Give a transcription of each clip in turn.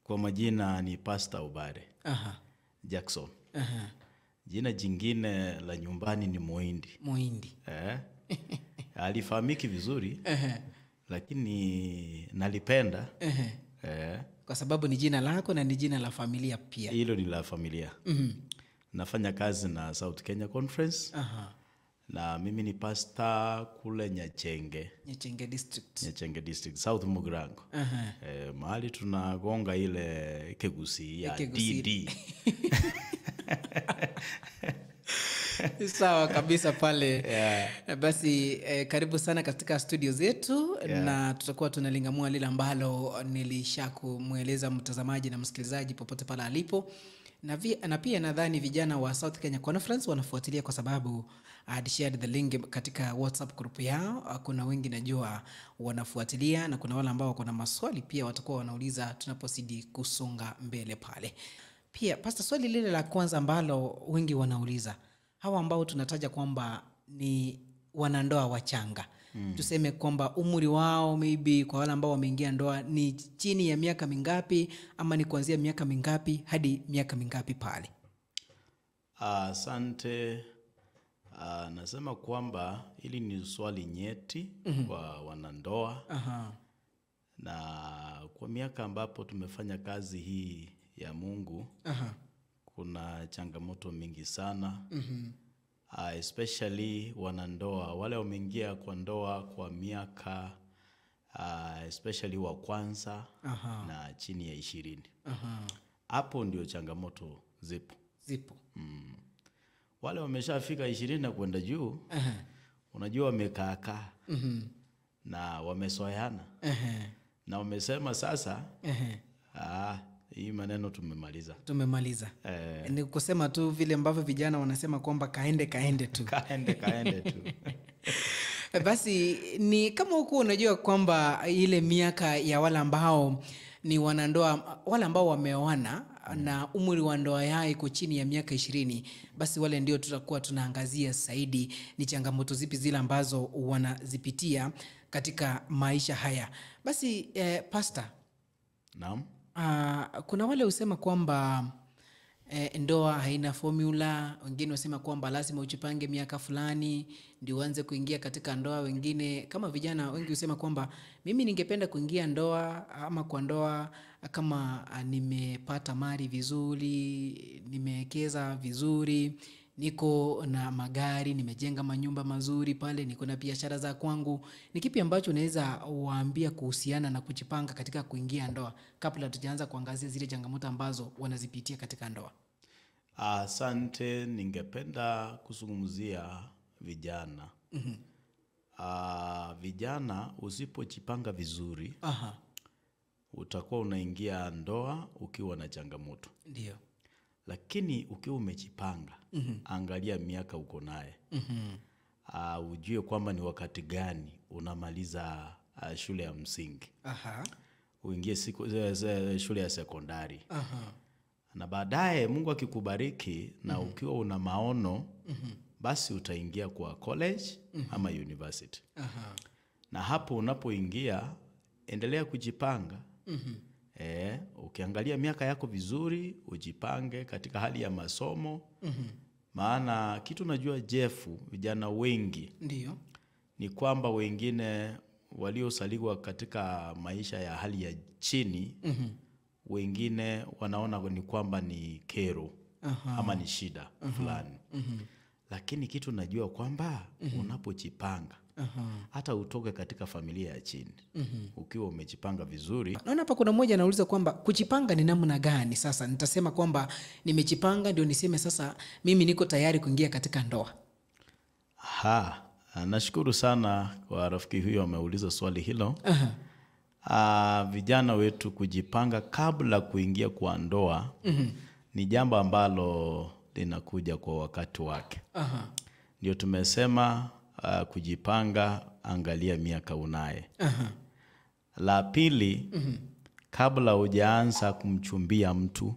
Kwa majina ni Pastor Obare. Aha. Jackson. Aha. Jina jingine la nyumbani ni Muhindi. Muhindi. Alifahamiki vizuri. Lakini nalipenda. Kwa sababu ni jina lako na ni jina la familia pia. Hilo ni la familia. Nafanya kazi na South Kenya Conference. Aha. Na mimi ni pastor kule Nyachenge. Nyachenge District. Nyachenge District, South Mugirango. Aha. Mahali tunagonga ile Kegusi ya Kegusi. DD. Sawa kabisa pale. Yeah. Basi karibu sana katika studio zetu. Yeah. Na tutakuwa tunalingamua lile ambalo nilisha kumweleza mtazamaji na msikilizaji popote pale alipo. Na pia nadhani vijana wa South Kenya Conference wanafuatilia kwa sababu I had shared the link katika WhatsApp group yao. Kuna wengi najua wanafuatilia na kuna wale ambao wako na maswali pia watakuwa wanauliza tunapozidi kusonga mbele pale. Pia Pastor, swali lile la kwanza ambalo wengi wanauliza, hawa ambao tunataja kwamba ni wanandoa wachanga, tuseme kwamba umri wao maybe kwa wale ambao wameingia ndoa ni chini ya miaka mingapi ama ni kuanzia miaka mingapi hadi miaka mingapi pale? Asante. Nasema kwamba hili ni swali nyeti kwa wanandoa. Aha. Na kwa miaka ambapo tumefanya kazi hii ya Mungu, Aha. kuna changamoto mingi sana. Especially wanandoa wale wameingia kwa ndoa kwa miaka especially wa kwanza. Aha. Na chini ya 20. Aha. Hapo ndio changamoto zipo. Zipo. Wale wameshafika 20 na kwenda juu. Aha. Unajua wamekaakaa. Na wamesoeana. Aha. Na wamesema sasa, Aha. Hii maneno tumemaliza. Tumemaliza. Ni kusema tu vile ambavyo vijana wanasema kwamba kaende kaende tu. Kaende kaende tu. Basi ni kama huku unajua kwamba ile miaka ya wale ambao ni wanandoa, wale ambao wameoana na umri wa ndoa yao iko chini ya miaka 20, basi wale ndio tutakuwa tunaangazia zaidi ni changamoto zipi zile ambazo wanazipitia katika maisha haya. Basi Pastor. Naam. Kuna wale husema kwamba ndoa haina formula, wengine husema kwamba lazima ujipange miaka fulani ndio uanze kuingia katika ndoa. Wengine kama vijana wengi husema kwamba mimi ningependa kuingia ndoa ama kwa ndoa kama nimepata mali vizuri, nimewekeza vizuri, niko na magari, nimejenga manyumba mazuri pale, niko na biashara za kwangu. Ni kipi ambacho unaweza waambia kuhusiana na kujipanga katika kuingia ndoa kabla tujaanza kuangazia zile changamoto ambazo wanazipitia katika ndoa? Asante, ningependa kuzungumzia vijana. Vijana usipojipanga vizuri, Aha. utakuwa unaingia ndoa ukiwa na changamoto. Ndio. Lakini ukiwa umejipanga, angalia miaka uko naye. Ujue kwamba ni wakati gani unamaliza shule ya msingi. Aha. Uingie shule ya sekondari. Aha. Na baadaye Mungu akikubariki na ukiwa una maono, basi utaingia kwa college ama university. Aha. Na hapo unapoingia, endelea kujipanga. Ukiangalia miaka yako vizuri, ujipange katika hali ya masomo. Maana kitu najua Jeff, vijana wengi Ndio. ni kwamba wengine waliosaliwa katika maisha ya hali ya chini, wengine wanaona ni kwamba ni kero. Aha. Ama ni shida fulani. Lakini kitu najua kwamba unapojipanga, hata utoke katika familia ya chini, ukiwa umejipanga vizuri. Naona hapa kuna mmoja anauliza kwamba kujipanga ni namna gani? Sasa nitasema kwamba nimejipanga ndio niseme sasa mimi niko tayari kuingia katika ndoa. Aha, nashukuru sana kwa rafiki huyo ameuliza swali hilo. Vijana wetu kujipanga kabla kuingia kwa ndoa ni jambo ambalo linakuja kwa wakati wake. Ndio tumesema kujipanga, angalia miaka unaye. La pili, kabla hujaanza kumchumbia mtu,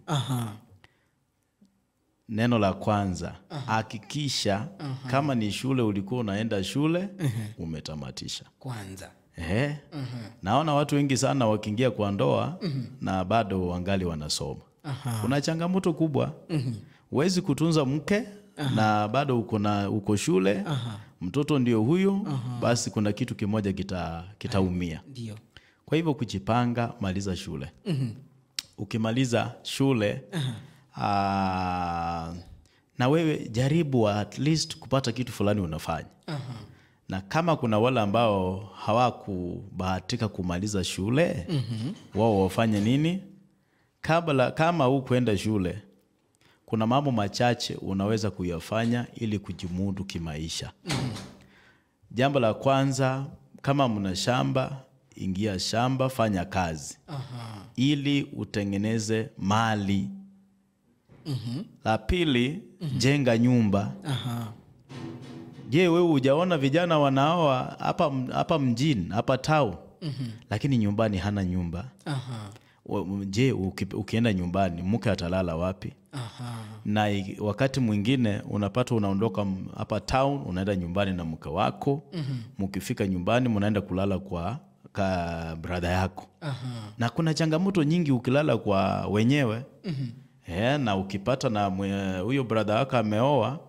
neno la kwanza, hakikisha kama ni shule ulikuwa unaenda shule, umetamatisha. Kwanza. Naona watu wengi sana wakiingia kwa ndoa na bado wangali wanasoma. Kuna changamoto kubwa. Huwezi kutunza mke na bado uko shule. Mtoto ndio huyo. Basi kuna kitu kimoja kitaumia. Ndio. Kwa hivyo kujipanga, maliza shule. Ukimaliza shule, na wewe jaribu at least kupata kitu fulani unafanya. Na kama kuna wale ambao hawakubahatika kumaliza shule, wao wafanye nini? Kama hukuenda shule, kuna mambo machache unaweza kuyafanya ili kujimudu kimaisha. Jambo la kwanza, kama mna shamba, ingia shamba, fanya kazi. Ili utengeneze mali. La pili, jenga nyumba. Je, wewe hujaona vijana wanaoa hapa mjini, hapa town, lakini nyumbani hana nyumba? Je, ukienda nyumbani mke atalala wapi? Na wakati mwingine unapata unaondoka hapa town, unaenda nyumbani na mke wako. Mkifika nyumbani mnaenda kulala kwa brother yako. Na kuna changamoto nyingi ukilala kwa wenyewe. Na ukipata na huyo brother wako ameoa,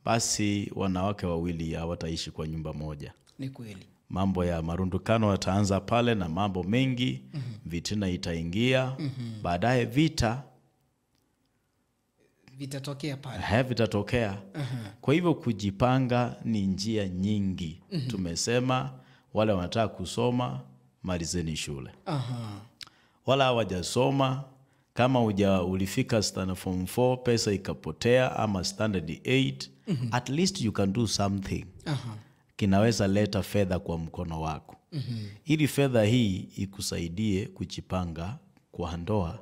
basi wanawake wawili hawataishi kwa nyumba moja. Ni kweli. Mambo ya marundukano yataanza pale na mambo mengi. Vitina itaingia. Baadaye vita vitatokea pale. Vitatokea. Kwa hivyo kujipanga ni njia nyingi. Tumesema wale wanataka kusoma, malizeni shule. Wala hawajasoma, kama ulifika standard form 4 pesa ikapotea ama standard 8, at least you can do something. Kinaweza leta fedha kwa mkono wako. Ili fedha hii ikusaidie kujipanga kwa ndoa.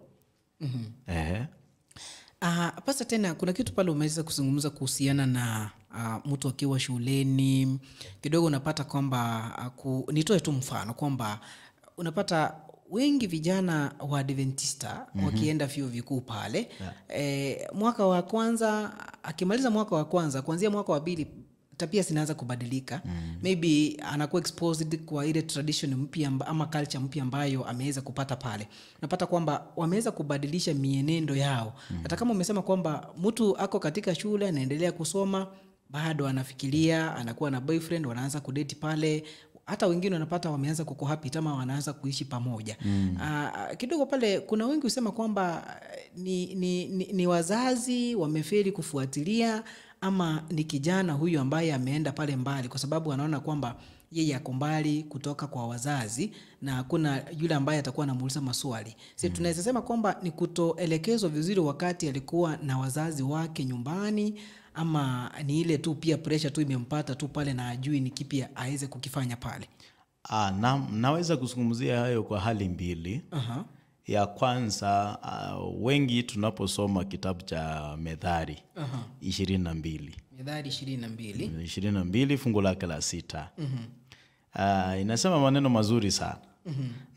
Pasa tena kuna kitu pale umeweza kuzungumza kuhusiana na mtu akiwa shuleni. Kidogo unapata kwamba nitoe tu mfano kwamba unapata wengi vijana wa Adventista wakienda vyuo vikuu pale, mwaka wa kwanza, akimaliza mwaka wa kwanza, kuanzia mwaka wa pili tabia zinaanza kubadilika. Maybe anakuwa exposed kwa ile tradition mpya ama culture mpya ambayo ameweza kupata pale. Unapata kwamba wameweza kubadilisha mienendo yao. Hata kama umesema kwamba mtu ako katika shule anaendelea kusoma, bado anafikiria, anakuwa na boyfriend, wanaanza kudate pale. Hata wengine wanapata wameanza kucohabit ama wanaanza kuishi pamoja. Kidogo pale kuna wengi husema kwamba ni wazazi wamefeli kufuatilia, ama ni kijana huyu ambaye ameenda pale mbali kwa sababu anaona kwamba yeye ako mbali kutoka kwa wazazi na hakuna yule ambaye atakuwa anamuuliza maswali. Sisi tunaweza sema kwamba ni kutoelekezwa vizuri wakati alikuwa na wazazi wake nyumbani, ama ni ile tu pia pressure tu imempata tu pale na ajui ni kipi aweze kukifanya pale. Naweza kuzungumzia hayo kwa hali mbili. Ya kwanza, wengi tunaposoma kitabu cha Methali 22. Methali 22. 22 fungu lake la 6. Inasema maneno mazuri sana.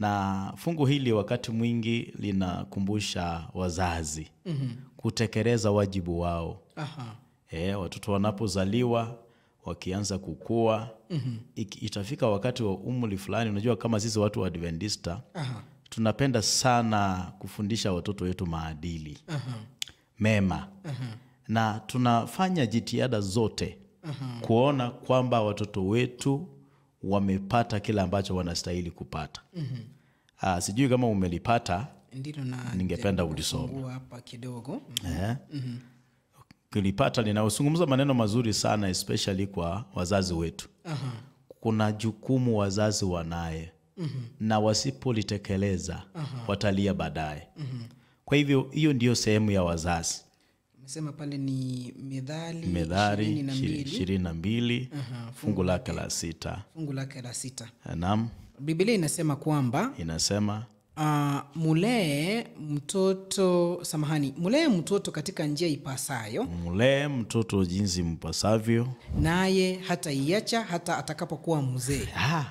Na fungu hili wakati mwingi linakumbusha wazazi kutekeleza wajibu wao. Watoto wanapozaliwa wakianza kukua, itafika wakati wa umri fulani. Unajua kama sisi watu wa Adventista, tunapenda sana kufundisha watoto wetu maadili mema. Na tunafanya jitihada zote kuona kwamba watoto wetu wamepata kila ambacho wanastahili kupata. Sijui kama umelipata. Ndilo na ningependa ulisome hapa kidogo. Kulipata linaozungumza maneno mazuri sana, especially kwa wazazi wetu. Kuna jukumu wazazi wanaye. Na wasipolitekeleza watalia baadaye. Kwa hivyo hiyo ndiyo sehemu ya wazazi. Umesema pale ni Methali 22 fungu lake la 6. Fungu lake la 6. Naam. Biblia inasema kwamba inasema mulee mtoto, samahani, mulee mtoto katika njia ipasayo. Mulee mtoto jinsi mpasavyo, naye hataiacha hata atakapokuwa mzee.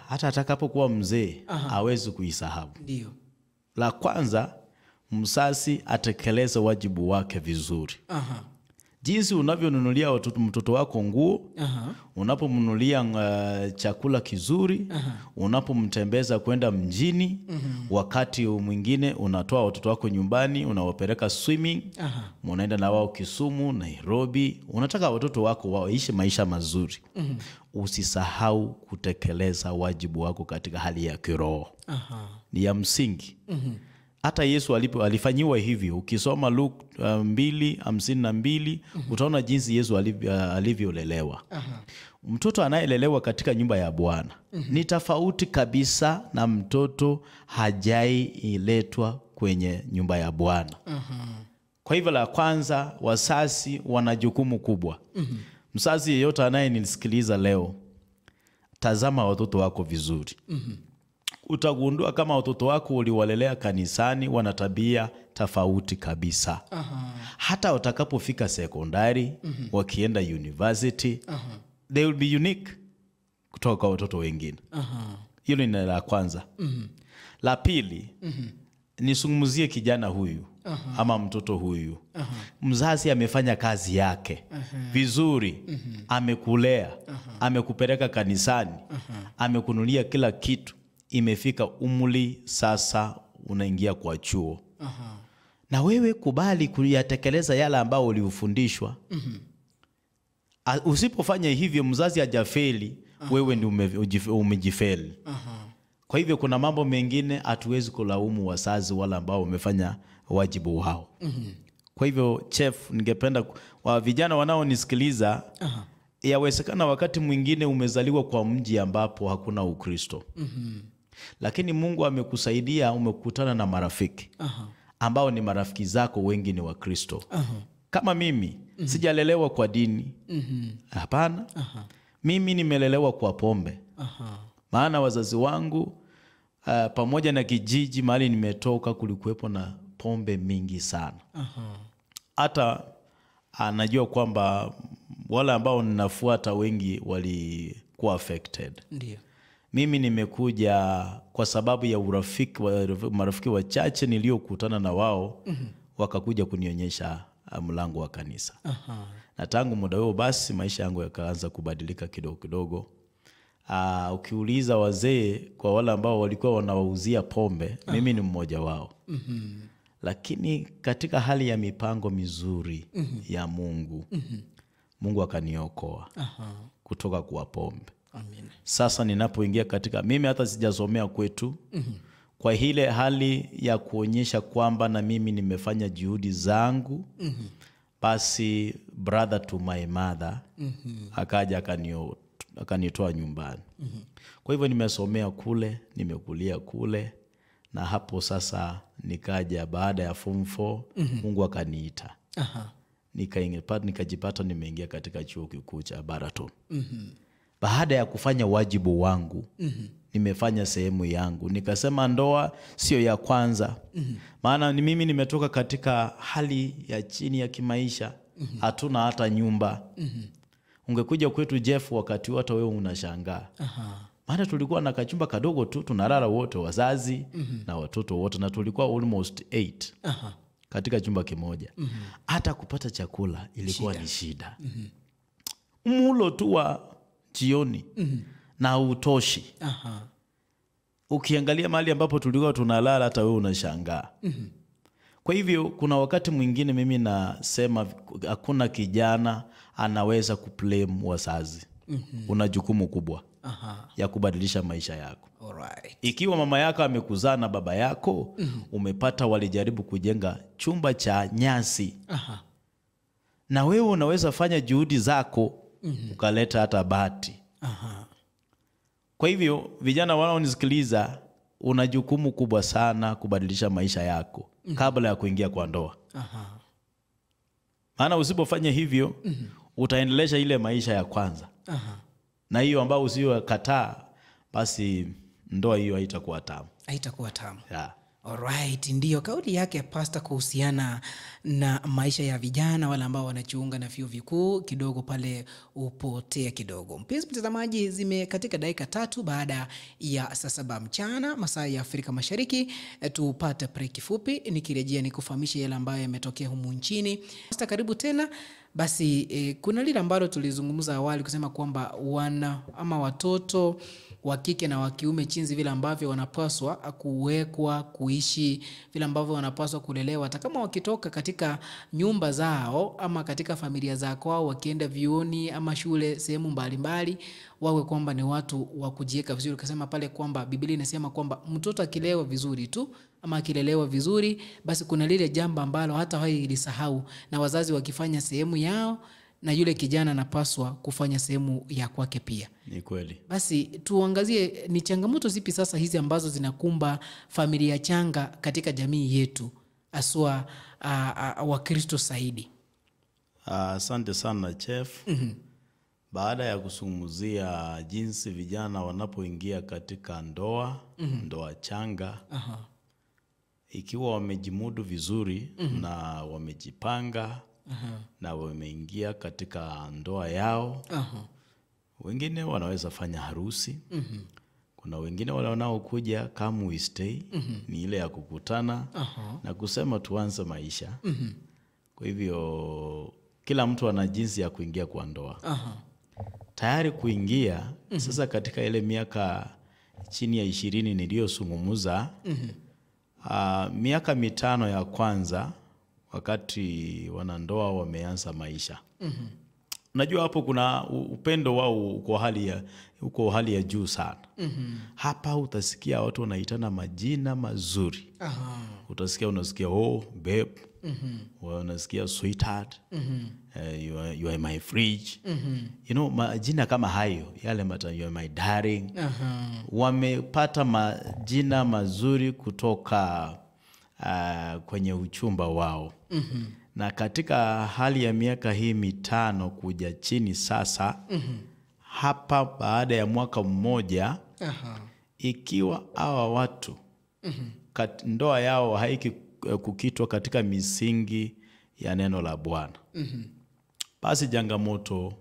Hata atakapokuwa mzee hawezi kuisahau. Ndio. La kwanza, mzazi atekeleze wajibu wake vizuri. Jinsi unavyonunulia mtoto wako nguo, unapomnunulia chakula kizuri, unapomtembeza kwenda mjini, wakati mwingine unatoa watoto wako nyumbani, unawapeleka swimming, unaenda na wao Kisumu, Nairobi, unataka watoto wako waishi maisha mazuri. Usisahau kutekeleza wajibu wako katika hali ya kiroho. Ni ya msingi. Hata Yesu alifanyiwa hivyo. Ukisoma Luke 2:52 utaona jinsi Yesu alivyolelewa. Mtoto anayelelewa katika nyumba ya Bwana ni tofauti kabisa na mtoto hajailetwa kwenye nyumba ya Bwana. Kwa hivyo la kwanza, wazazi wana jukumu kubwa. Mzazi yeyote anayenisikiliza leo, tazama watoto wako vizuri. Utagundua kama watoto wako uliwalelea kanisani wana tabia tofauti kabisa. Hata watakapofika sekondari, wakienda university, they will be unique kutoka kwa watoto wengine. Hilo ni la kwanza. La pili, nisungumzie kijana huyu ama mtoto huyu. Mzazi amefanya kazi yake vizuri, amekulea, amekupeleka kanisani, amekunulia kila kitu. Imefika umri sasa unaingia kwa chuo. Na wewe kubali kuyatekeleza yale ambayo ulifundishwa. Usipofanya hivyo, mzazi hajafeli, wewe ndio umejifeli. Kwa hivyo kuna mambo mengine hatuwezi kulaumu wazazi wala ambao wamefanya wajibu wao. Kwa hivyo chef, ningependa wa vijana wanaonisikiliza, yawezekana wakati mwingine umezaliwa kwa mji ambapo hakuna Ukristo. Lakini Mungu amekusaidia, umekutana na marafiki ambao ni marafiki zako, wengi ni Wakristo. Kama mimi, sijalelewa kwa dini. Hapana. Mimi nimelelewa kwa pombe. Maana wazazi wangu pamoja na kijiji mahali nimetoka kulikuwepo na pombe mingi sana. Hata anajua kwamba wale ambao ninafuata wengi walikuwa affected. Ndiyo. Mimi nimekuja kwa sababu ya urafiki marafiki wachache niliokutana na wao, wakakuja kunionyesha mlango wa kanisa. Na tangu muda huo basi maisha yangu yakaanza kubadilika kidogo kidogo. Ukiuliza wazee, kwa wale ambao walikuwa wanawauzia pombe, mimi ni mmoja wao. Lakini katika hali ya mipango mizuri ya Mungu, Mungu akaniokoa kutoka kwa pombe. Amina. Sasa ninapoingia katika, mimi hata sijasomea kwetu, kwa ile hali ya kuonyesha kwamba na mimi nimefanya juhudi zangu, basi brother to my mother akaja akanitoa nyumbani. Kwa hivyo nimesomea kule, nimekulia kule, na hapo sasa nikaja baada ya form 4, Mungu akaniita. Nikajipata nimeingia katika chuo kikuu cha Baraton. Baada ya kufanya wajibu wangu, nimefanya sehemu yangu. Nikasema ndoa sio ya kwanza. Maana ni mimi nimetoka katika hali ya chini ya kimaisha. Hatuna hata nyumba. Ungekuja kwetu Jeff wakati hata wewe unashangaa. Maana tulikuwa na kachumba kadogo tu, tunalala wote wazazi na watoto wote, na tulikuwa almost 8 katika chumba kimoja. Hata kupata chakula ilikuwa ni shida. Mulo tu wa jioni na utoshi. Ukiangalia mahali ambapo tulikuwa tunalala hata wewe unashangaa. Kwa hivyo kuna wakati mwingine mimi nasema hakuna kijana anaweza kublame wazazi. Una jukumu kubwa ya kubadilisha maisha yako. Alright. Ikiwa mama yako amekuzaa na baba yako, umepata walijaribu kujenga chumba cha nyasi. Na wewe unaweza fanya juhudi zako, ukaleta hata bati. Kwa hivyo vijana wanaonisikiliza, una jukumu kubwa sana kubadilisha maisha yako kabla ya kuingia kwa ndoa. Maana usipofanya hivyo, utaendelesha ile maisha ya kwanza. Na hiyo ambayo usiyokataa, basi ndoa hiyo haitakuwa tamu. Haitakuwa tamu. Yeah. Alright, ndiyo kauli yake Pastor kuhusiana na maisha ya vijana wale ambao wanajiunga na vyuo vikuu, kidogo pale upotea kidogo. Mpenzi mtazamaji, zimekatika dakika 3 baada ya saa 7 mchana masaa ya Afrika Mashariki. Tupate break fupi, nikirejea nikufahamishe yale ambayo yametokea humu nchini. Pastor, karibu tena Basi kuna lile ambalo tulizungumza awali kusema kwamba wana ama watoto wa kike na wa kiume chinzi vile ambavyo wanapaswa kuwekwa kuishi, vile ambavyo wanapaswa kulelewa, hata kama wakitoka katika nyumba zao ama katika familia za kwao wakienda vyuoni ama shule sehemu mbalimbali, wawe kwamba ni watu wa kujiweka vizuri. Ukasema pale kwamba Biblia inasema kwamba mtoto akilewa vizuri tu ama akilelewa vizuri, basi kuna lile jambo ambalo hata hailisahau, na wazazi wakifanya sehemu yao na yule kijana anapaswa kufanya sehemu ya kwake pia. Ni kweli. Basi tuangazie ni changamoto zipi sasa hizi ambazo zinakumba familia changa katika jamii yetu, haswa Wakristo zaidi. Asante sana Chef. Baada ya kuzungumzia jinsi vijana wanapoingia katika ndoa, ndoa changa, ikiwa wamejimudu vizuri na wamejipanga na wameingia katika ndoa yao, wengine wanaweza fanya harusi. Kuna wengine wale wanaokuja come we stay, ni ile ya kukutana na kusema tuanze maisha. Kwa hivyo kila mtu ana jinsi ya kuingia kwa ndoa. Tayari kuingia sasa katika ile miaka chini ya 20 niliyozungumza, miaka 5 ya kwanza wakati wanandoa wameanza maisha. Unajua hapo kuna upendo wao uko hali ya juu sana. Hapa utasikia watu wanaitana majina mazuri. Utasikia unasikia oh babe. Unasikia sweetheart. You are my fridge. You know, majina kama hayo, yale you are my darling. Wamepata majina mazuri kutoka kwenye uchumba wao. Na katika hali ya miaka hii 5 kuja chini sasa, hapa baada ya mwaka mmoja, ikiwa hawa watu ndoa yao haiki kukitwa katika misingi ya neno la Bwana, basi changamoto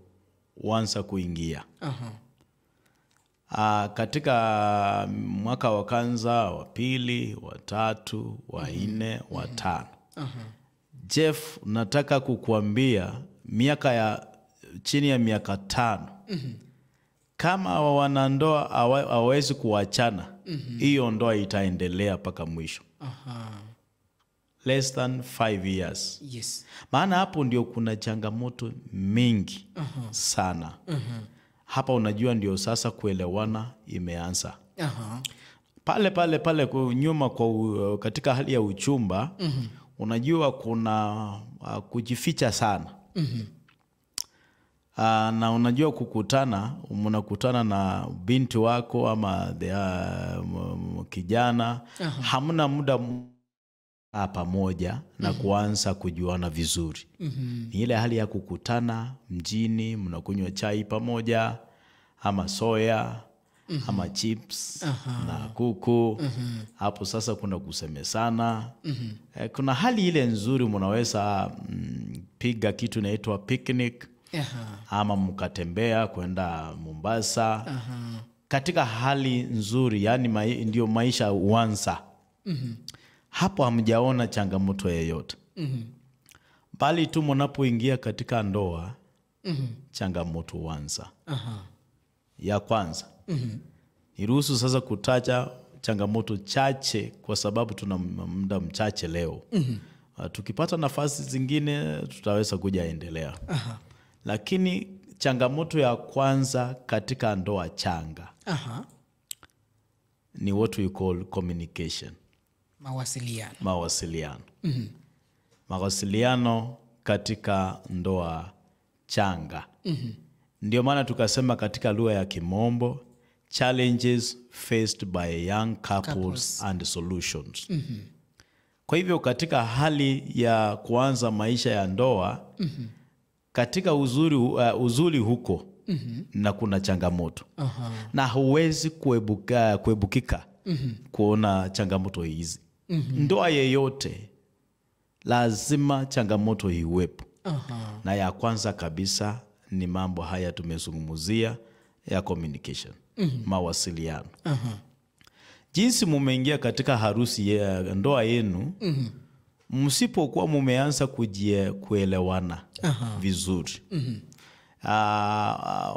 huanza kuingia. Katika mwaka wa kwanza, wa pili, wa tatu, wa nne, wa tano. Jeff, nataka kukuambia miaka ya chini ya miaka 5, kama wanandoa hawawezi kuachana, hiyo ndoa itaendelea mpaka mwisho. Less than 5 years. Yes. Maana hapo ndio kuna changamoto mingi sana. Hapa unajua ndio sasa kuelewana imeanza. Pale pale pale nyuma kwa katika hali ya uchumba, unajua kuna kujificha sana. Na unajua kukutana, mnakutana na binti wako ama kijana, hamna muda pamoja na kuanza kujuana vizuri. Ni ile hali ya kukutana mjini, mnakunywa chai pamoja ama soya ama chips na kuku. Hapo sasa kuna kusemesana. Kuna hali ile nzuri, mnaweza piga kitu inaitwa picnic, ama mkatembea kwenda Mombasa. Katika hali nzuri, yani ndio maisha huanza. Hapo hamjaona changamoto yoyote. Bali tu mnapoingia katika ndoa, changamoto huanza. Ya kwanza, niruhusu sasa kutaja changamoto chache kwa sababu tuna muda mchache leo. Tukipata nafasi zingine tutaweza kuja endelea. Lakini changamoto ya kwanza katika ndoa changa ni what we call communication. Mawasiliano. Mawasiliano. Mawasiliano katika ndoa changa. Ndio maana tukasema katika lugha ya Kimombo, challenges faced by young couples and solutions. Kwa hivyo katika hali ya kuanza maisha ya ndoa, katika uzuri huko, na kuna changamoto. Na huwezi kuebukika kuona changamoto hizi. Ndoa yeyote lazima changamoto iwepo. Na ya kwanza kabisa ni mambo haya tumezungumzia ya communication, mawasiliano. Jinsi mumeingia katika harusi ya ndoa yenu, msipokuwa mumeanza kuelewana, vizuri.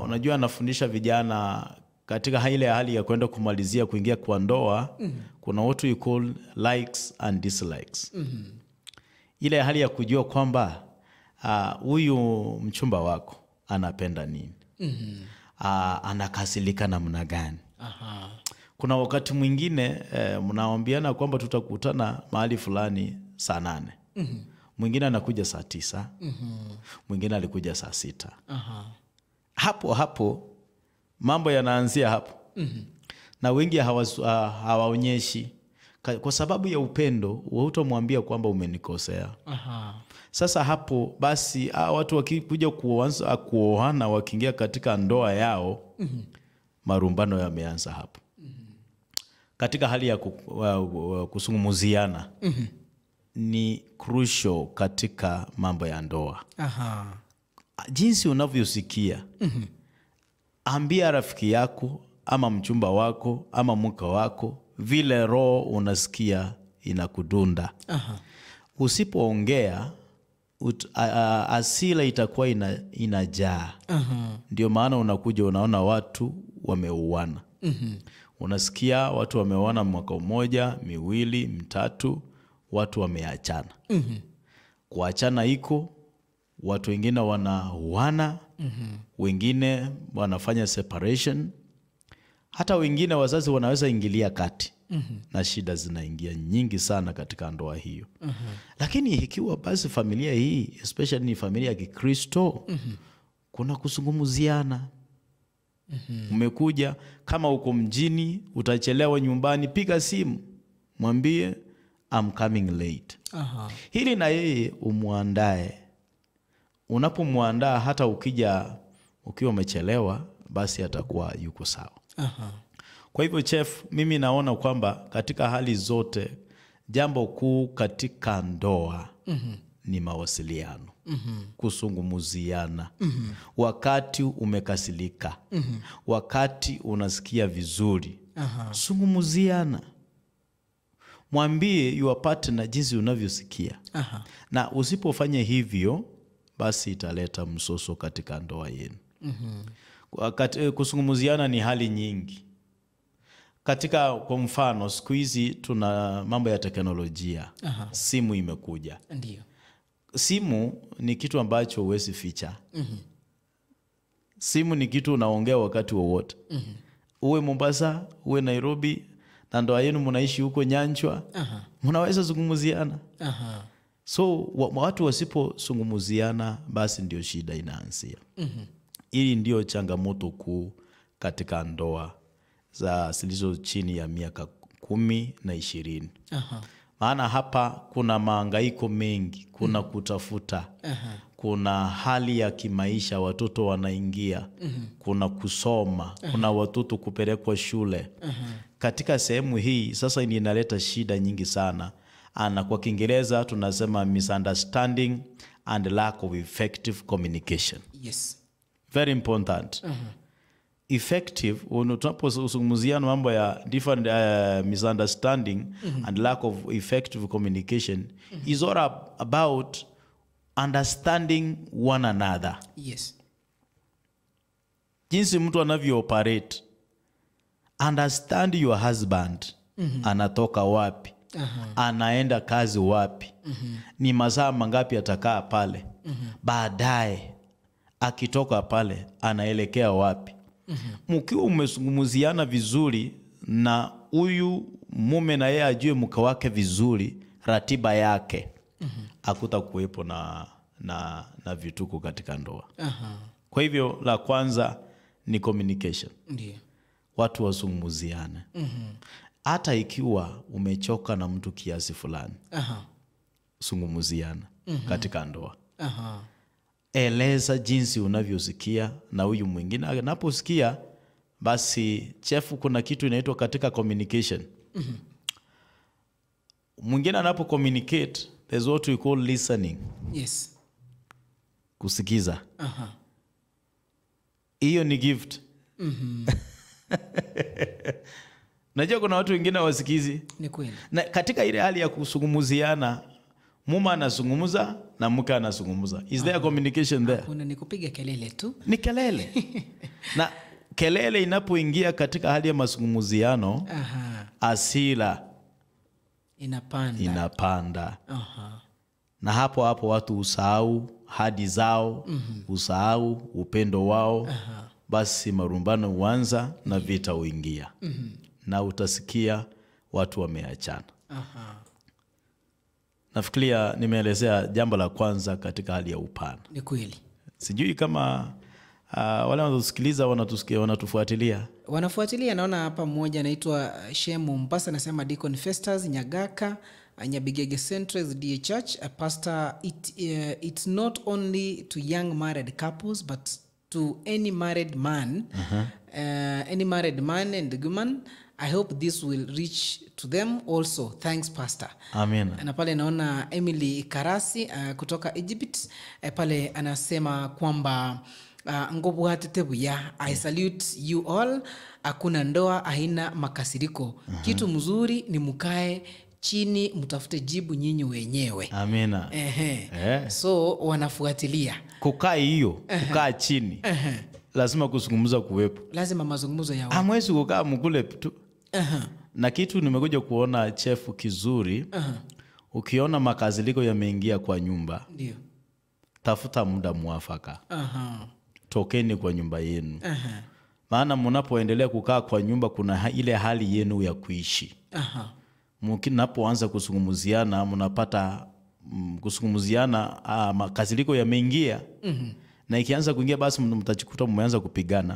Unajua nafundisha vijana katika ile hali ya kwenda kumalizia kuingia kwa ndoa, kuna what we call likes and dislikes. Ile hali ya kujua kwamba huyu mchumba wako anapenda nini, anakasirika namna gani. Kuna wakati mwingine mnaambiana kwamba tutakutana mahali fulani saa 8. Mwingine anakuja saa 9. Mwingine alikuja saa 6. Hapo hapo mambo yanaanzia hapo. Na wengi hawaonyeshi kwa sababu ya upendo, hutamwambia kwamba umenikosea. Sasa hapo basi watu wakikuja kuanza kuoana, wakiingia katika ndoa yao, marumbano yameanza hapo. Katika hali ya kusungumuziana ni crucial katika mambo ya ndoa. Jinsi unavyosikia, ambia rafiki yako ama mchumba wako ama mke wako vile roho unasikia inakudunda. Usipoongea asila itakuwa inajaa. Ndio maana unakuja unaona watu wameuana. Unasikia watu wameuana mwaka mmoja, miwili, mitatu, watu wameachana. Kuachana iko, watu wengine wanauana, wengine wanafanya separation, hata wengine wazazi wanaweza ingilia kati. Na shida zinaingia nyingi sana katika ndoa hiyo. Lakini ikiwa basi familia hii, especially ni familia ya Kikristo, kuna kuzungumziana. Umekuja kama uko mjini, utachelewa nyumbani, piga simu, mwambie I'm coming late. Hili na yeye umuandae. Unapomwandaa hata ukija ukiwa umechelewa, basi atakuwa yuko sawa. Kwa hivyo chef, mimi naona kwamba katika hali zote jambo kuu katika ndoa ni mawasiliano. Kusungumuziana. Wakati umekasilika, wakati unasikia vizuri, sungumuziana. Mwambie your partner jinsi unavyosikia. Na usipofanya hivyo, basi italeta msoso katika ndoa yenu. Kusungumuziana ni hali nyingi. Katika kwa mfano, siku hizi tuna mambo ya teknolojia. Simu imekuja. Ndiyo. Simu ni kitu ambacho huwezi ficha. Simu ni kitu unaongea wakati wowote. Uwe Mombasa, uwe Nairobi, na ndoa yenu mnaishi huko Nyanchwa, mnaweza zungumziana. So watu wasipozungumziana basi ndio shida inaanzia. Hili ndio changamoto kuu katika ndoa za zilizo chini ya miaka 10 na 20. Maana hapa kuna mahangaiko mengi, kuna kutafuta, kuna hali ya kimaisha watoto wanaingia, kuna kusoma, kuna watoto kupelekwa shule. Katika sehemu hii sasa inaleta shida nyingi sana. Na kwa Kiingereza tunasema misunderstanding and lack of effective communication. Yes. Very important. Effective, tunapozungumzia mambo ya different misunderstanding and lack of effective communication is all about understanding one another. Yes. Jinsi mtu anavyo operate. Understand your husband. Anatoka wapi? Anaenda kazi wapi? Ni masaa mangapi atakaa pale? Baadaye akitoka pale anaelekea wapi? Mkiwa umezungumziana vizuri na huyu mume na yeye ajue mke wake vizuri, ratiba yake, hakutakuwepo na vituko katika ndoa. Kwa hivyo la kwanza ni communication. Ndiyo. Watu wazungumziane. Hata ikiwa umechoka na mtu kiasi fulani, zungumziana katika ndoa. Eleza jinsi unavyosikia na huyu mwingine anaposikia, basi chefu, kuna kitu inaitwa katika communication. Mwingine anapo communicate, there's what we call listening. Yes. Kusikiza. Hiyo ni gift. Najua kuna watu wengine hawasikizi. Ni kweli. Na katika ile hali ya kusungumuziana, Mume anazungumza na mke anazungumza. Is there communication there? Kuna ni kupiga kelele tu. Ni kelele. Na kelele inapoingia katika hali ya mazungumziano, hasira inapanda. Na hapo hapo watu usahau hadi zao, usahau upendo wao. Basi marumbano huanza na vita huingia. Na utasikia watu wameachana. Nafikiria nimeelezea jambo la kwanza katika hali ya upana. Ni kweli. Sijui kama wale wanatusikiliza wanatusikia, wanatufuatilia. Wanafuatilia. Naona hapa mmoja anaitwa Shemu Mpasa anasema Deacon Festus Nyagaka Nyabigege Central SDA Church, pastor, it's not only to young married couples but to any married man, any married man and woman. I hope this will reach to them also. Thanks, pastor. Amen. Na pale naona Emily Karasi kutoka Egypt, pale anasema kwamba ngobwatetebuya, I salute you all. Hakuna ndoa haina makasiriko. Kitu mzuri ni mkae chini mtafute jibu nyinyi wenyewe. Amina. So wanafuatilia. Kukaa hiyo, kukaa chini. Lazima kuzungumza kuwepo. Lazima mazungumzo yawe. Hamwezi kukaa mkule tu. Na kitu nimekuja kuona chefu kizuri, ukiona makasiriko yameingia kwa nyumba, ndio, tafuta muda mwafaka. Tokeni kwa nyumba yenu. Maana mnapoendelea kukaa kwa nyumba kuna ile hali yenu ya kuishi. Mnapoanza kuzungumziana mnapata kuzungumziana, makasiriko yameingia. Na ikianza kuingia basi mtajikuta mmeanza kupigana.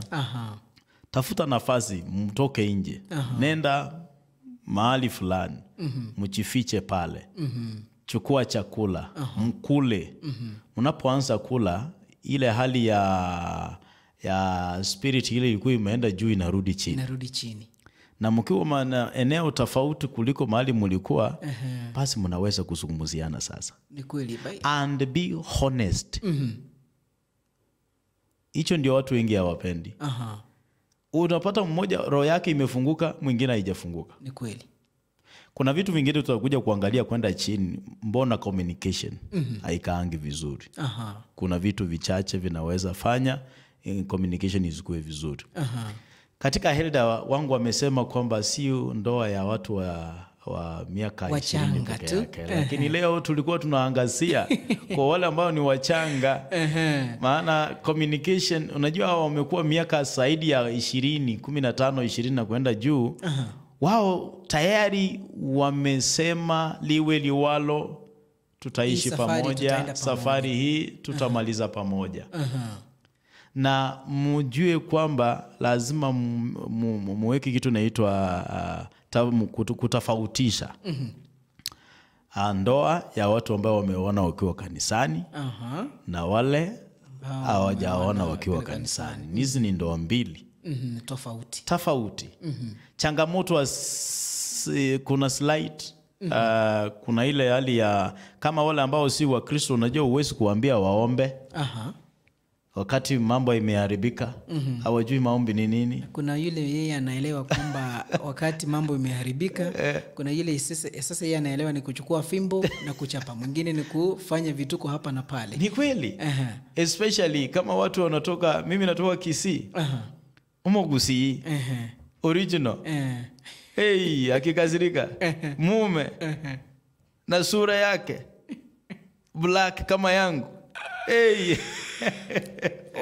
Tafuta nafasi mtoke nje. Nenda mahali fulani. Mjifiche pale. Chukua chakula, mkule. Mnapoanza kula ile hali ya spirit ile ilikuwa imeenda juu inarudi chini. Inarudi chini. Na mkiwa na eneo tofauti kuliko mahali mlikuwa, basi mnaweza kuzungumziana sasa. Ni kweli. And be honest. Hicho ndio watu wengi hawapendi. Unapata mmoja roho yake imefunguka, mwingine haijafunguka. Ni kweli. Kuna vitu vingine tutakuja kuangalia kwenda chini, mbona communication haikaangi vizuri. Kuna vitu vichache vinaweza fanya communication izikue vizuri. Katika Helda wangu wamesema kwamba si ndoa ya watu wa miaka 20 peke yake. Lakini leo tulikuwa tunaangazia kwa wale ambao ni wachanga. Maana communication, unajua wamekuwa miaka zaidi ya 20, 15, 20 na kwenda juu. Wao tayari wamesema liwe liwalo, tutaishi pamoja, safari hii tutamaliza pamoja. Na mjue kwamba lazima muweke kitu inaitwa kutofautisha. Ndoa ya watu ambao wameona wakiwa kanisani na wale hawajaona wakiwa kanisani. Hizi ni ndoa mbili. Tofauti. Tofauti. Changamoto kuna slight, kuna ile hali ya kama wale ambao si wa Kristo, unajua huwezi kuambia waombe. Wakati mambo imeharibika, hawajui maombi ni nini. Kuna yule yeye anaelewa kwamba wakati mambo imeharibika, kuna yule sasa yeye anaelewa ni kuchukua fimbo na kuchapa, mwingine ni kufanya vituko hapa na pale. Ni kweli. Especially kama watu wanatoka, mimi natoka Kisii. Umogusii. Original. Hey, akikasirika. Mume. Na sura yake black kama yangu. Hey.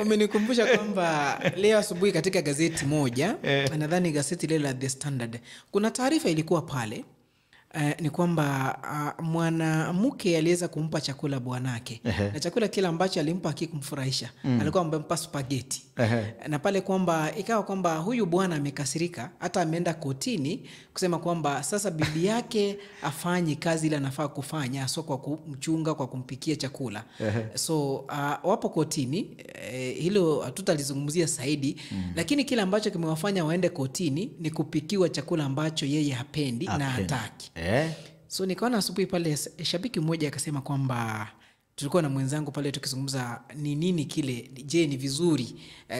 Umenikumbusha kwamba leo asubuhi katika gazeti moja, nadhani gazeti lile la The Standard, kuna taarifa ilikuwa pale, ni kwamba mwanamke aliweza kumpa chakula bwanake. Na chakula kile ambacho alimpa hakikumfurahisha. Alikuwa amempa spaghetti. Na pale kwamba ikawa kwamba huyu bwana amekasirika, hata ameenda kotini kusema kwamba sasa bibi yake afanyi kazi ile anafaa kufanya, sio kwa kumchunga, kwa kumpikia chakula. So wapo kotini, hilo hatutalizungumzia zaidi, lakini kile ambacho kimewafanya waende kotini ni kupikiwa chakula ambacho yeye hapendi na hataki. So nikaona asubuhi pale shabiki mmoja akasema kwamba Tulikuwa na mwenzangu pale tukizungumza ni nini kile, je, ni vizuri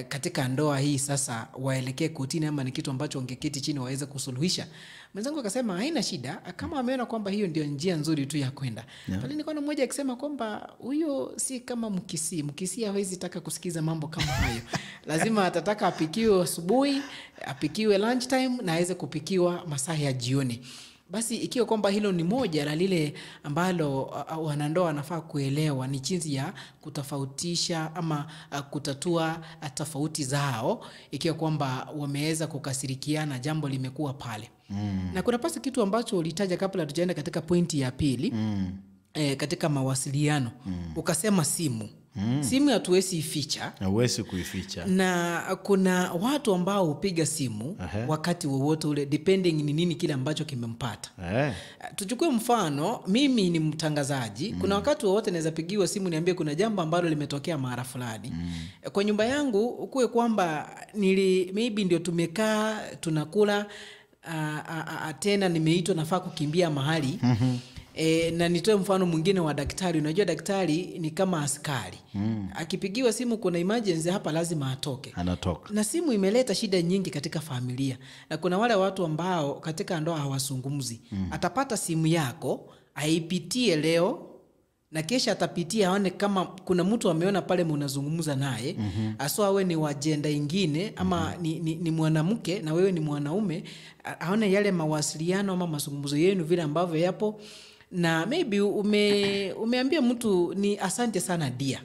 katika ndoa hii sasa waelekee kotini ama ni kitu ambacho wangeketi chini waweze kusuluhisha. Mwenzangu akasema haina shida kama ameona kwamba hiyo ndio njia nzuri tu ya kwenda. Pale nilikuwa na mmoja akisema kwamba huyo si kama Mkisii. Mkisii hawezi taka kusikiza mambo kama hayo. Lazima atataka apikiwe asubuhi, apikiwe lunchtime na aweze kupikiwa masaa ya jioni. Basi ikiwa kwamba hilo ni moja la lile ambalo wanandoa wanafaa kuelewa ni jinsi ya kutofautisha ama kutatua tofauti zao ikiwa kwamba wameweza kukasirikiana, jambo limekuwa pale. Na kuna pasi kitu ambacho ulitaja kabla tujaenda katika pointi ya pili. Katika mawasiliano. Ukasema simu. Simu hatuwezi ificha. Huwezi kuificha. Na kuna watu ambao hupiga simu wakati wowote ule, depending ni nini kile ambacho kimempata. Tuchukue mfano, mimi ni mtangazaji. Kuna wakati wowote naweza pigiwa simu niambie kuna jambo ambalo limetokea mara fulani. Kwa nyumba yangu kuwe kwamba maybe ndio tumekaa tunakula, tena nimeitwa nafaa kukimbia mahali. Na nitoe mfano mwingine wa daktari. Unajua daktari ni kama askari. Akipigiwa simu kuna emergency hapa lazima atoke. Anatoka. Na simu imeleta shida nyingi katika familia. Na kuna wale watu ambao katika ndoa hawazungumzi. Atapata simu yako, aipitie leo na kesha atapitia aone kama kuna mtu ameona pale mnazungumza naye. Aswa awe ni wa gender ingine ama ni mwanamke na wewe ni mwanaume, aone yale mawasiliano ama mazungumzo yenu vile ambavyo yapo. Na maybe umeambia mtu ni asante sana dia.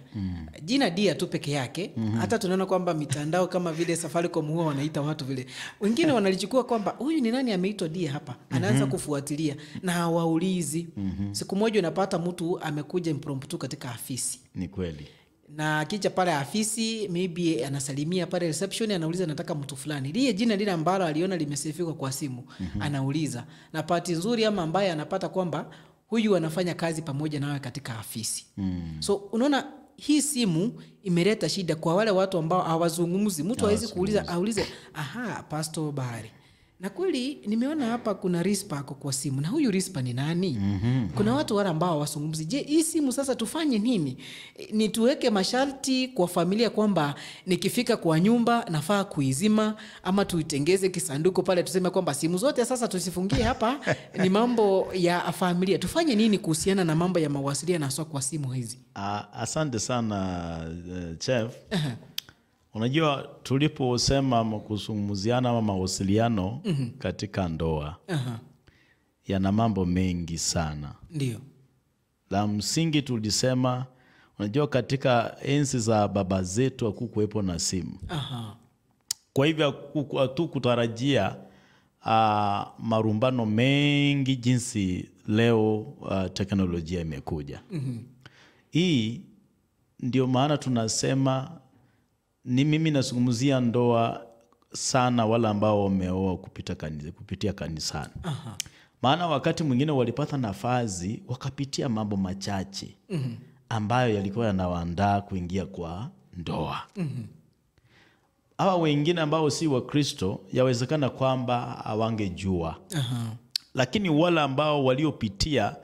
Jina dia tu peke yake. Hata tunaona kwamba mitandao kama vile Safaricom huwa wanaita watu vile. Wengine wanalichukua kwamba huyu ni nani ameitwa dia hapa. Anaanza kufuatilia na hawaulizi. Siku moja unapata mtu amekuja impromptu katika afisi. Ni kweli. Na akija pale afisi, maybe anasalimia pale reception, anauliza nataka mtu fulani. Lile jina lile ambalo aliona limesifika kwa simu, anauliza. Na bahati nzuri ama ambaye anapata kwamba huyu anafanya kazi pamoja nawe katika afisi. So unaona hii simu imeleta shida kwa wale watu ambao hawazungumzi. Mtu hawezi kuuliza, aulize, aha, Pastor Bahari. Na kweli nimeona hapa kuna Rispa kwa simu. Na huyu Rispa ni nani? Kuna watu wale ambao hawazungumzi. Je, hii simu sasa tufanye nini? Ni tuweke masharti kwa familia kwamba nikifika kwa nyumba nafaa kuizima, ama tuitengeze kisanduku pale tuseme kwamba simu zote sasa tusifungie hapa, ni mambo ya familia. Tufanye nini kuhusiana na mambo ya mawasiliano hasa kwa simu hizi? Asante sana Chef. Unajua tuliposema kuzungumziana ama mawasiliano katika ndoa yana mambo mengi sana. Ndio. La msingi tulisema, unajua katika enzi za baba zetu hakukuwepo na simu. Kwa hivyo hatukutarajia marumbano mengi jinsi leo teknolojia imekuja. Hii ndio maana tunasema ni mimi nazungumzia ndoa sana wale ambao wameoa kupitia kanisani. Maana wakati mwingine walipata nafasi wakapitia mambo machache ambayo yalikuwa yanawaandaa kuingia kwa ndoa. Hawa wengine ambao si wa Kristo yawezekana kwamba hawangejua. Lakini wale ambao waliopitia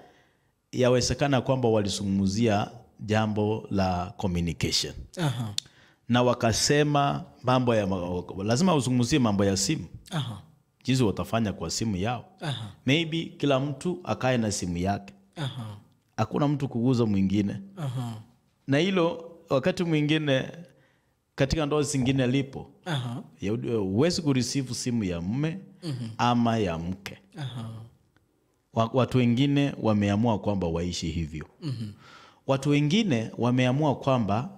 yawezekana kwamba walizungumzia jambo la communication. Na wakasema mambo ya lazima uzungumzie mambo ya simu. Jinsi watafanya kwa simu yao. Maybe kila mtu akae na simu yake. Hakuna mtu kuguza mwingine. Na hilo wakati mwingine katika ndoa zingine lipo. Huwezi kureceive simu ya mume ama ya mke. Watu wengine wameamua kwamba waishi hivyo. Watu wengine wameamua kwamba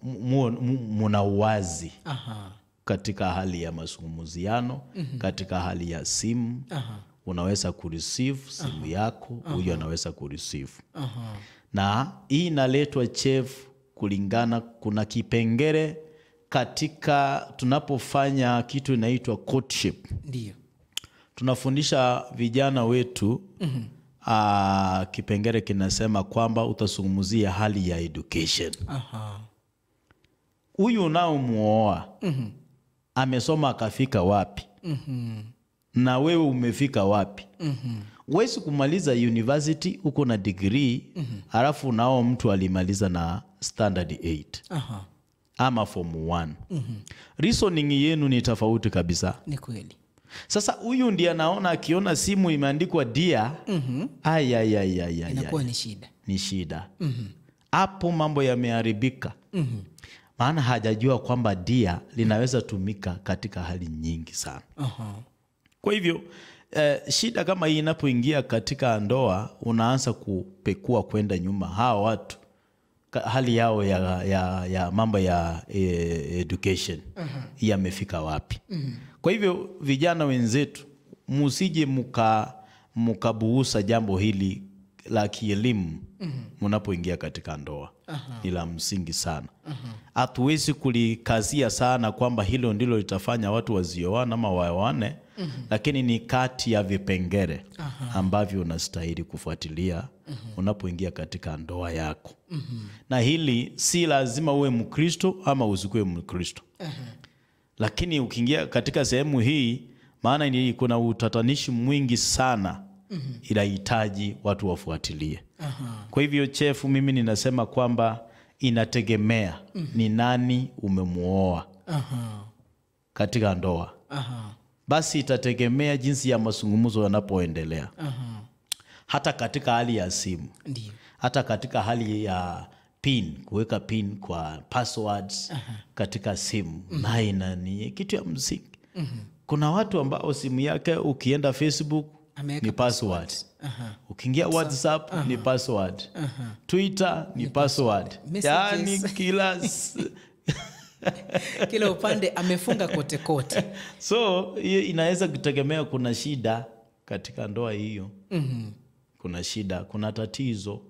muna uwazi katika hali ya mazungumziano, katika hali ya simu. Unaweza kureceive simu yako, huyu anaweza kureceive. Na hii inaletwa Chef kulingana, kuna kipengele katika tunapofanya kitu inaitwa courtship. Ndio. Tunafundisha vijana wetu kipengele kinasema kwamba utazungumzia hali ya education. Huyu unaomuoa amesoma akafika wapi? Na wewe umefika wapi? Huwezi kumaliza university uko na degree, halafu nao mtu alimaliza na standard 8 ama form 1. Reasoning yenu ni tofauti kabisa. Ni kweli. Sasa huyu ndiye anaona, akiona simu imeandikwa dear, ay, Inakuwa ni shida. Ni shida. Hapo mambo yameharibika. Maana hajajua kwamba dear linaweza tumika katika hali nyingi sana. Kwa hivyo shida kama hii inapoingia katika ndoa, unaanza kupekua kwenda nyuma hawa watu, hali yao ya mambo ya education yamefika wapi. Kwa hivyo vijana wenzetu, msije mkabuusa jambo hili la kielimu mnapoingia katika ndoa. Ni la msingi sana. Hatuwezi kulikazia sana kwamba hilo ndilo litafanya watu wasioane ama waoane, lakini ni kati ya vipengele ambavyo unastahili kufuatilia unapoingia katika ndoa yako. Na hili si lazima uwe Mkristo ama usikuwe Mkristo. Lakini ukiingia katika sehemu hii, maana ni kuna utatanishi mwingi sana, inahitaji watu wafuatilie. Kwa hivyo chefu, mimi ninasema kwamba inategemea ni nani umemuoa katika ndoa. Basi itategemea jinsi ya mazungumzo yanapoendelea. Hata katika hali ya simu. Ndiyo. Hata katika hali ya pin, kuweka pin kwa passwords katika simu. Na ni kitu ya msingi. Kuna watu ambao simu yake ukienda Facebook ameweka ni password. Ukiingia WhatsApp ni password. Twitter ni password. Messages. Yaani kila kila upande amefunga kote kote. So hiyo inaweza kutegemea kuna shida katika ndoa hiyo. Kuna shida, kuna tatizo.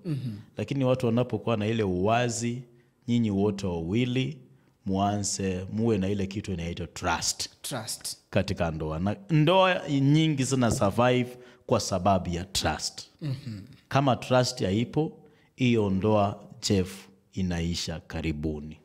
Lakini watu wanapokuwa na ile uwazi, nyinyi wote wawili muanze muwe na ile kitu inaitwa trust. Trust. Katika ndoa. Na ndoa nyingi zina survive kwa sababu ya trust. Kama trust haipo, hiyo ndoa chef inaisha karibuni.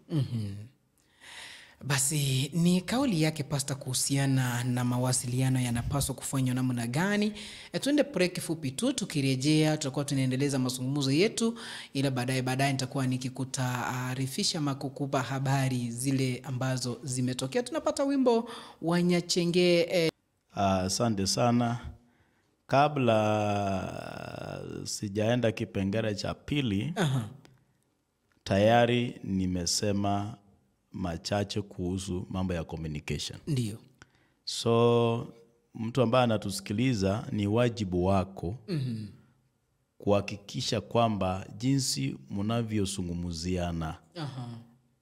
Basi ni kauli yake Pastor kuhusiana na mawasiliano yanapaswa kufanywa namna gani. Tuende break fupi tu, tukirejea tutakuwa tunaendeleza mazungumzo yetu, ila baadaye nitakuwa nikikutaarifisha ama kukupa habari zile ambazo zimetokea. Tunapata wimbo wa Nyachenge. Asante sana. Kabla sijaenda kipengele cha pili, tayari nimesema machache kuhusu mambo ya communication. Ndiyo. So mtu ambaye anatusikiliza, ni wajibu wako kuhakikisha kwamba jinsi mnavyozungumziana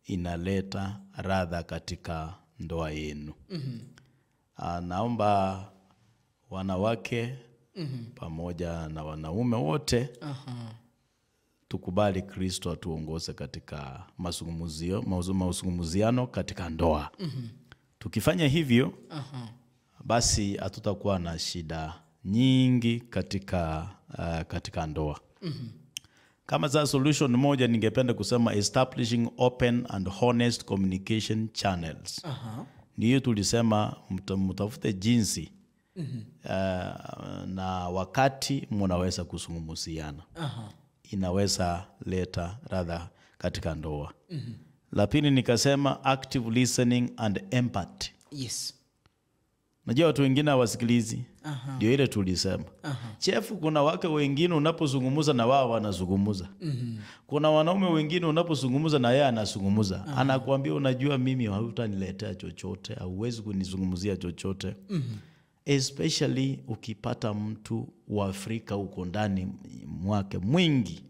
inaleta radha katika ndoa yenu. Naomba wanawake pamoja na wanaume wote tukubali Kristo atuongoze katika mazungumziano katika ndoa. Tukifanya hivyo, basi hatutakuwa na shida nyingi katika ndoa. Kama za solution moja ningependa kusema establishing open and honest communication channels. Ndiyo tulisema mtafute jinsi na wakati mnaweza kuzungumziana. Inaweza leta radha katika ndoa. La pili nikasema active listening and empathy. Yes. Najua watu wengine hawasikilizi. Ndio ile tulisema. Chefu, kuna wake wengine unapozungumza na wao wanazungumza. Kuna wanaume wengine unapozungumza na yeye anazungumza. Anakuambia unajua mimi hautaniletea chochote, hauwezi kunizungumzia chochote. Especially ukipata mtu wa Afrika huko ndani mwake mwingi.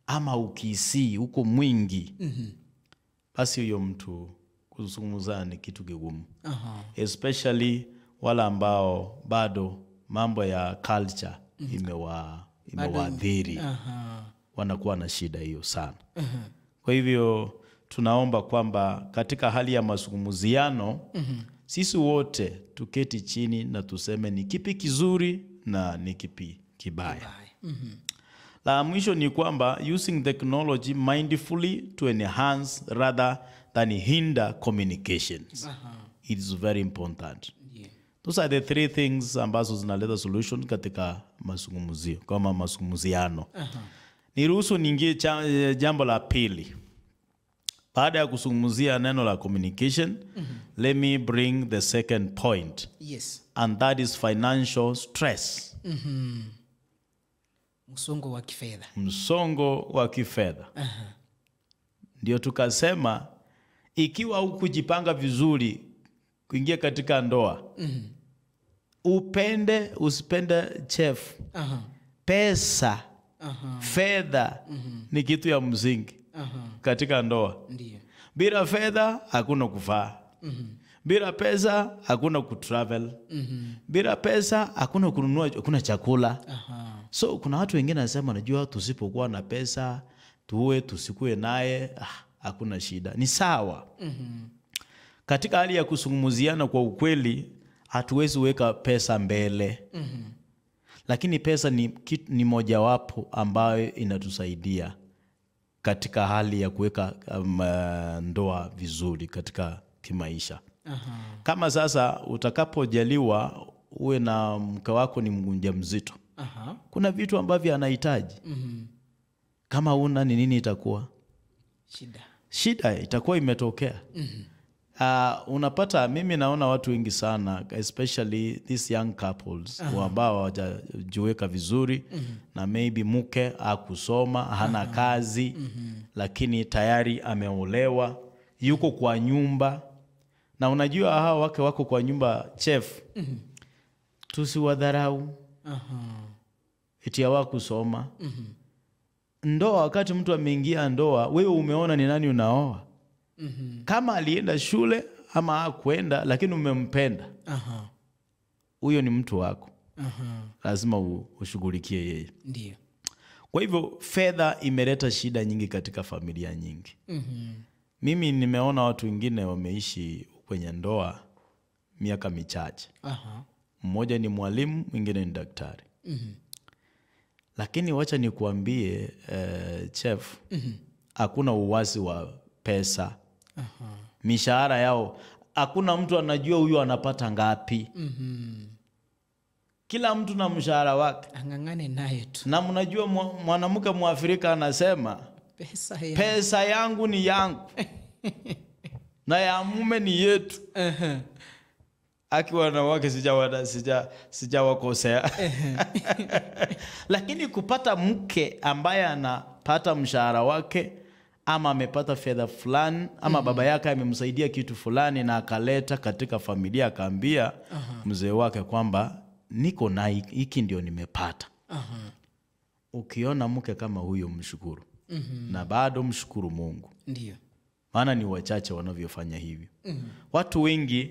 Ama ukisi huko mwingi. Basi huyo mtu kuzungumza ni kitu kigumu. Especially wala ambao bado mambo ya culture imewaadhiri. Wanakuwa na shida hiyo sana. Kwa hivyo tunaomba kwamba katika hali ya mazungumziano, sisi wote tuketi chini na tuseme ni kipi kizuri na ni kipi kibaya. La mwisho ni kwamba using technology mindfully to enhance rather than hinder communications. It is very important. Those are the three things ambazo zinaleta solution katika mazungumzio, kama mazungumziano. Niruhusu niingie jambo la pili. Baada ya kuzungumzia neno la communication, let me bring the second point. Yes. And that is financial stress. Msongo wa kifedha. Msongo wa kifedha. Ndio tukasema ikiwa hukujipanga vizuri kuingia katika ndoa, upende usipende chef, pesa, fedha ni kitu ya msingi katika ndoa. Ndiyo. Bila fedha hakuna kuvaa. Bila pesa hakuna kutravel. Bila pesa hakuna kununua, hakuna chakula. So kuna watu wengine wanasema najua tusipokuwa na pesa tuwe tusikue naye, hakuna shida. Ni sawa. Katika hali ya kuzungumziana kwa ukweli hatuwezi weka pesa mbele. Lakini pesa ni mojawapo ambayo inatusaidia katika hali ya kuweka ndoa vizuri katika kimaisha. Kama sasa utakapojaliwa uwe na mke wako ni mjamzito. Kuna vitu ambavyo anahitaji. Kama una ni nini itakuwa? Shida itakuwa imetokea. Unapata mimi naona watu wengi sana, especially these young couples ambao hawajajiweka vizuri, na maybe mke hakusoma, hana kazi, lakini tayari ameolewa, yuko kwa nyumba. Na unajua hawa wake wako kwa nyumba chef. Tusiwadharau. Eti hawakusoma. Ndoa, wakati mtu ameingia ndoa, wewe umeona ni nani unaoa. Kama alienda shule ama hakwenda, lakini umempenda, huyo ni mtu wako. Lazima ushughulikie yeye. Ndiyo. Kwa hivyo fedha imeleta shida nyingi katika familia nyingi. Mimi nimeona watu wengine wameishi kwenye ndoa miaka michache. Mmoja ni mwalimu, mwingine ni daktari. Lakini wacha nikuambie, chef, hakuna uwazi wa pesa. Mishahara yao, hakuna mtu anajua huyu anapata ngapi. Kila mtu na mshahara wake. Angangane naye tu. Na mnajua mwanamke Mwafrika anasema pesa yangu ni yangu. Na ya mume ni yetu. Aki wanawake sijawakosea. Lakini kupata mke ambaye anapata mshahara wake, ama amepata fedha fulani, ama baba yake amemsaidia kitu fulani na akaleta katika familia, akaambia mzee wake kwamba niko na hiki ndio nimepata. Ukiona mke kama huyo mshukuru. Na bado mshukuru Mungu. Ndiyo. Maana ni wachache wanavyofanya hivyo. Watu wengi,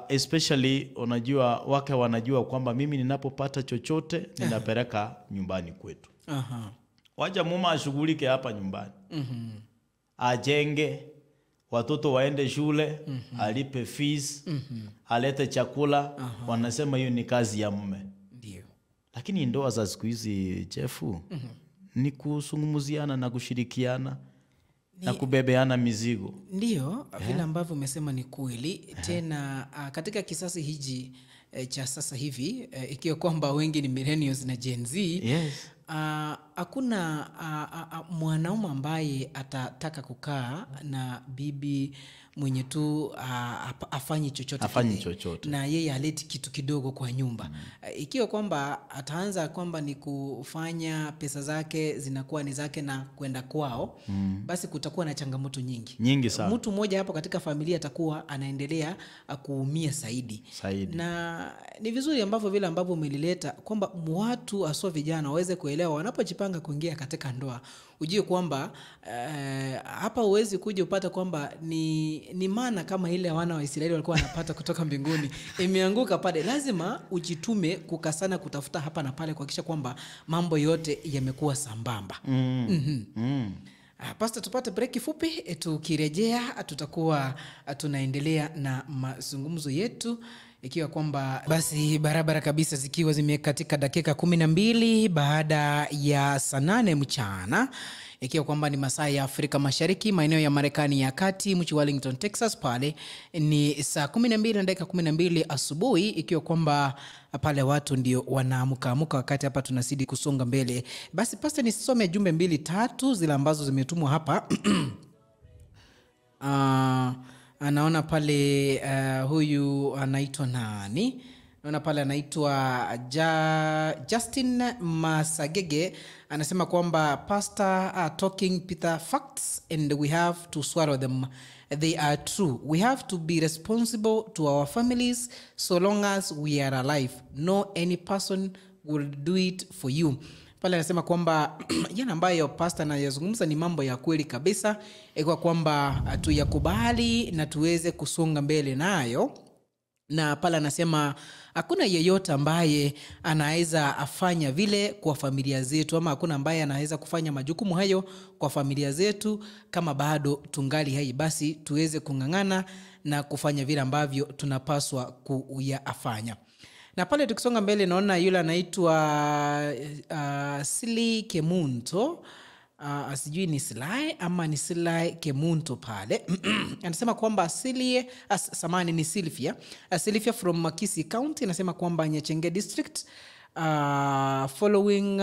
especially unajua wake wanajua kwamba mimi ninapopata chochote ninapeleka nyumbani kwetu. Wacha mama ashughulike hapa nyumbani. Ajenge, watoto waende shule, alipe fees, alete chakula. Wanasema hiyo ni kazi ya mume. Ndiyo. Lakini ndoa za siku hizi chefu, ni kuzungumziana na kushirikiana na kubebeana mizigo. Ndiyo, vile ambavyo umesema ni kweli. Tena katika kisasi hiji cha sasa hivi, ikiwa kwamba wengi ni millennials na Gen Z, hakuna mwanaume ambaye atataka kukaa na bibi mwenye tu afanye chochote, na yeye aleti kitu kidogo kwa nyumba. Ikiwa kwamba ataanza kwamba ni kufanya pesa zake zinakuwa ni zake na kwenda kwao, basi kutakuwa na changamoto nyingi. Nyingi sana. Mtu mmoja hapo katika familia atakuwa anaendelea kuumia zaidi. Na ni vizuri ambavyo vile ambavyo umelileta kwamba watu haswa vijana waweze kuelewa wanapojipanga kuingia katika ndoa. Ujue kwamba hapa huwezi kuja upata kwamba ni maana kama ile wana wa Israeli walikuwa wanapata kutoka mbinguni imeanguka pale. Lazima ujitume kukasana kutafuta hapa na pale kuhakikisha kwamba mambo yote yamekuwa sambamba. Pastor, tupate break fupi, tukirejea tutakuwa tunaendelea na mazungumzo yetu, ikiwa kwamba basi barabara kabisa zikiwa zimekatika dakika 12 baada ya saa 8 mchana, ikiwa kwamba ni masaa ya Afrika Mashariki, maeneo ya Marekani ya Kati, mji Wellington, Texas pale ni saa 12 na dakika 12 asubuhi, ikiwa kwamba pale watu ndio wanaamka amka, wakati hapa tunazidi kusonga mbele. Basi Pastor, nisome jumbe mbili tatu zile ambazo zimetumwa hapa. Anaona pale huyu anaitwa nani? Naona pale anaitwa Justin Masagege, anasema kwamba Pastor are talking Peter facts and we have to swallow them. They are true. We have to be responsible to our families so long as we are alive. No any person will do it for you. Pale anasema kwamba yana ambayo pastor anayazungumza ni mambo ya kweli kabisa, kwa kwamba tuyakubali na tuweze kusonga mbele nayo. Na pale anasema hakuna yeyote ambaye anaweza afanya vile kwa familia zetu, ama hakuna ambaye anaweza kufanya majukumu hayo kwa familia zetu kama bado tungali hai. Basi tuweze kung'ang'ana na kufanya vile ambavyo tunapaswa kuyafanya. Na pale tukisonga mbele naona yule anaitwa Sili Kemunto. Sijui ni Silai ama ni Silai Kemunto pale. Anasema kwamba samani ni Silvia. Silvia from Makisi County anasema kwamba Nyachenge District, following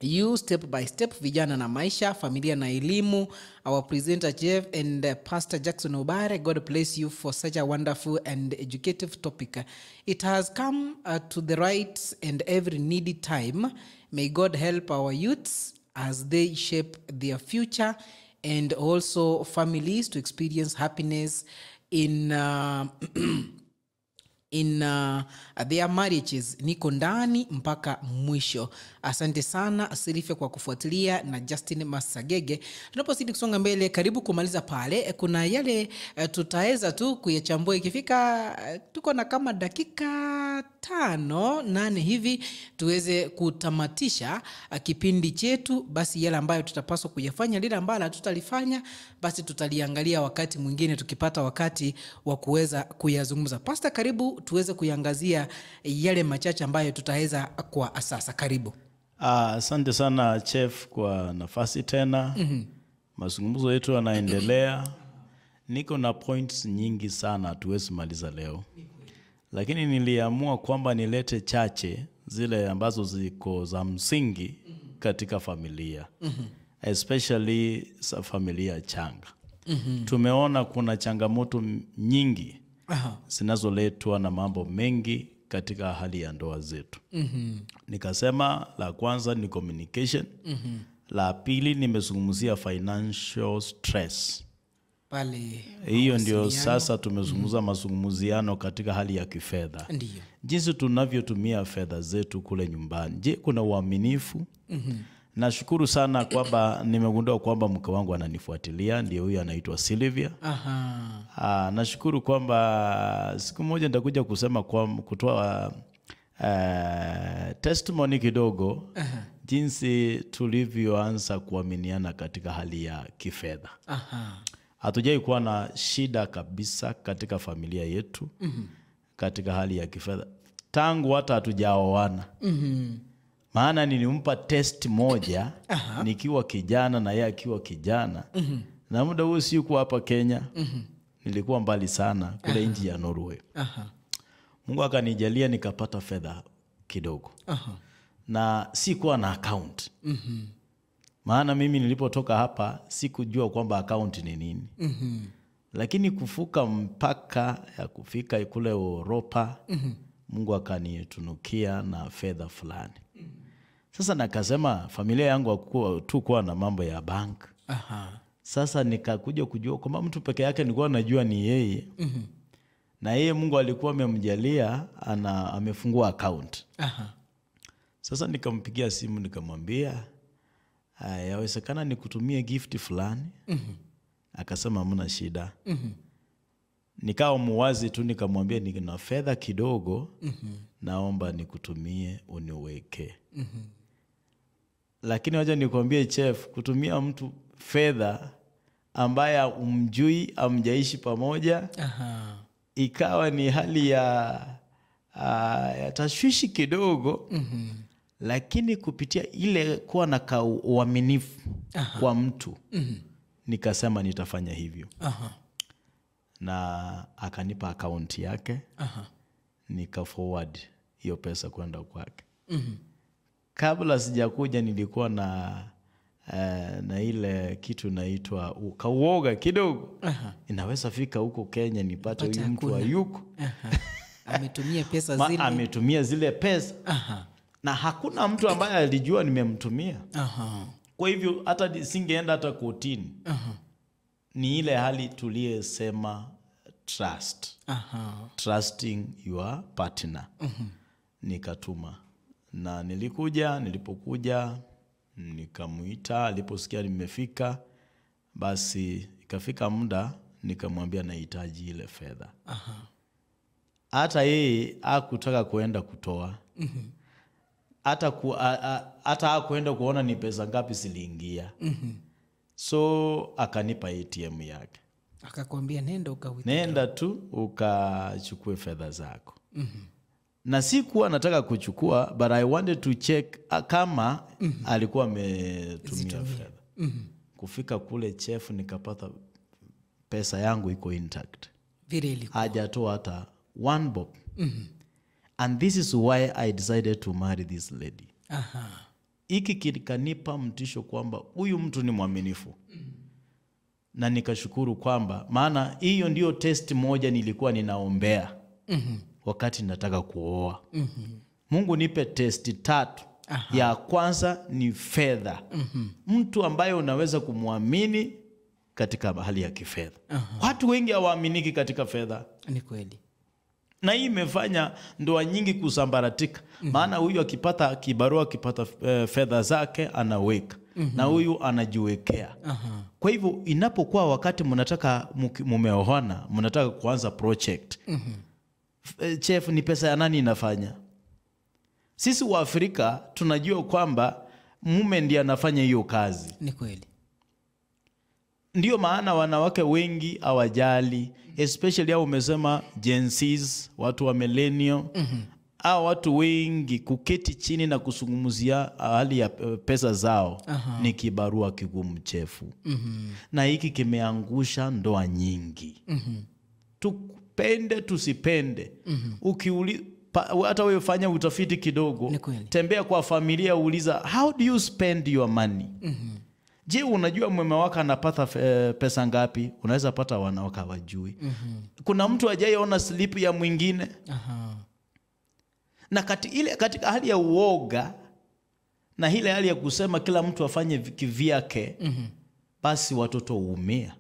you step by step, vijana na maisha, familia na elimu. Our presenter Jeff and Pastor Jackson Obare, God bless you for such a wonderful and educative topic. It has come to the right and every needy time. May God help our youths as they shape their future and also families to experience happiness in their marriages. Niko ndani mpaka mwisho. Asante sana Silvia kwa kufuatilia na Justin Masagege. Tunapozidi kusonga mbele, karibu kumaliza pale, kuna yale tutaweza tu kuyachambua ikifika tuko na kama dakika 5-8 hivi tuweze kutamatisha kipindi chetu. Basi yale ambayo tutapaswa kuyafanya, lile ambalo tutalifanya basi tutaliangalia wakati mwingine tukipata wakati wa kuweza kuyazungumza. Pastor, karibu tuweze kuiangazia yale machache ambayo tutaweza kwa sasa. Karibu. Asante sana Chef kwa nafasi tena. Mazungumzo yetu yanaendelea. Niko na points nyingi sana tuwezi maliza leo. Lakini niliamua kwamba nilete chache zile ambazo ziko za msingi katika familia. Especially za familia changa. Tumeona kuna changamoto nyingi zinazoletwa na mambo mengi katika hali ya ndoa zetu. Nikasema la kwanza ni communication. La pili nimezungumzia financial stress. Pale hiyo ndio sasa tumezungumza mazungumziano katika hali ya kifedha. Ndiyo. Jinsi tunavyotumia fedha zetu kule nyumbani. Je, kuna uaminifu? Nashukuru sana kwamba nimegundua kwamba mke wangu ananifuatilia, ndiye huyu anaitwa Silvia. Nashukuru kwamba siku moja nitakuja kusema kwa kutoa testimony kidogo jinsi tulivyoanza kuaminiana katika hali ya kifedha. Hatujai kuwa na shida kabisa katika familia yetu katika hali ya kifedha tangu hata hatujaoana. Maana nilimpa test moja nikiwa kijana na yeye akiwa kijana. Na muda huo sikuwa hapa Kenya. Nilikuwa mbali sana kule nchi ya Norway. Mungu akanijalia nikapata fedha kidogo. Na sikuwa na account. Maana mimi nilipotoka hapa sikujua kwamba account ni nini. Lakini kufuka mpaka ya kufika kule Europa, Mungu akanitunukia na fedha fulani. Sasa nakasema familia yangu hakuwa tu kuwa na mambo ya bank. Sasa nikakuja kujua kwamba mtu peke yake nilikuwa najua ni yeye. Na yeye Mungu alikuwa amemjalia amefungua account. Sasa nikampigia simu nikamwambia, yawezekana nikutumie gift fulani. Akasema hamna shida. Nikawa muwazi tu nikamwambia nina fedha kidogo, naomba nikutumie uniweke. Lakini wacha nikwambie Chef, kutumia mtu fedha ambaye umjui, amjaishi pamoja, ikawa ni hali ya tashwishi kidogo. Lakini kupitia ile kuwa na uaminifu kwa mtu. Nikasema nitafanya hivyo. Na akanipa akaunti yake. Nika forward hiyo pesa kwenda kwake. Kabla sijakuja nilikuwa na ile kitu inaitwa kauoga kidogo. Inaweza fika huko Kenya nipate huyu mtu hayuko. Ametumia pesa zile. Ametumia zile pesa. Na hakuna mtu ambaye alijua nimemtumia. Kwa hivyo hata singeenda hata kotini. Ni ile hali tuliyesema trust. Trusting your partner. Nikatuma. Na nilipokuja nikamuita, aliposikia nimefika, basi ikafika muda nikamwambia nahitaji ile fedha. Hata yeye hakutaka kuenda kutoa. Hata hakuenda kuona ni pesa ngapi ziliingia. So akanipa ATM yake. Akakwambia nenda ukawithdraw. Nenda tu ukachukue fedha zako. Na sikuwa nataka kuchukua, but I wanted to check kama alikuwa ametumia fedha. Kufika kule chef nikapata pesa yangu iko intact. Vile ilikuwa. Hajatoa hata one bob. And this is why I decided to marry this lady. Hiki kikanipa mtisho kwamba huyu mtu ni mwaminifu. Na nikashukuru kwamba maana hiyo ndio test moja nilikuwa ninaombea. Wakati nataka kuoa. Mungu nipe testi 3. Ya kwanza ni fedha. Mtu ambaye unaweza kumwamini katika hali ya kifedha. Watu wengi hawaaminiki katika fedha. Ni kweli. Na hii imefanya ndoa nyingi kusambaratika. Maana huyu akipata kibarua, akipata fedha zake anaweka. Na huyu anajiwekea. Kwa hivyo inapokuwa wakati mnataka mumeoana, mnataka kuanza project. Chef, ni pesa ya nani inafanya? Sisi wa Afrika tunajua kwamba mume ndiye anafanya hiyo kazi. Ni kweli. Ndiyo maana wanawake wengi hawajali, especially hao umesema Gen Zs, watu wa millennial. Hao watu wengi kuketi chini na kuzungumzia hali ya pesa zao ni kibarua kigumu chefu. Na hiki kimeangusha ndoa nyingi. Tupende tusipende. Hata wewe fanya utafiti kidogo. Tembea kwa familia uuliza, how do you spend your money? Je, unajua mume wako anapata pesa ngapi? Unaweza pata wanawake hawajui. Kuna mtu hajaiona slip ya mwingine. Na katika hali ya uoga na ile hali ya kusema kila mtu afanye kivyake, basi watoto huumia.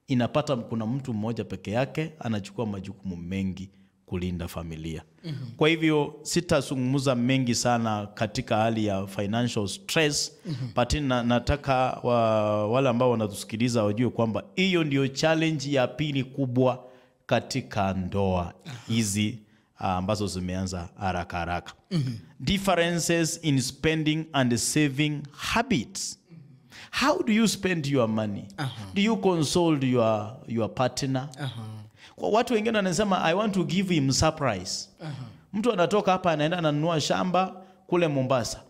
Inapata kuna mtu mmoja peke yake anachukua majukumu mengi kulinda familia. Kwa hivyo sitazungumza mengi sana katika hali ya financial stress, but nataka wale ambao wanatusikiliza wajue kwamba hiyo ndio challenge ya pili kubwa katika ndoa hizi ambazo zimeanza haraka haraka. Differences in spending and saving habits. How do you spend your money? Do you consult your partner? Kwa watu wengine wanasema I want to give him surprise. Mtu anatoka hapa anaenda ananunua shamba kule Mombasa.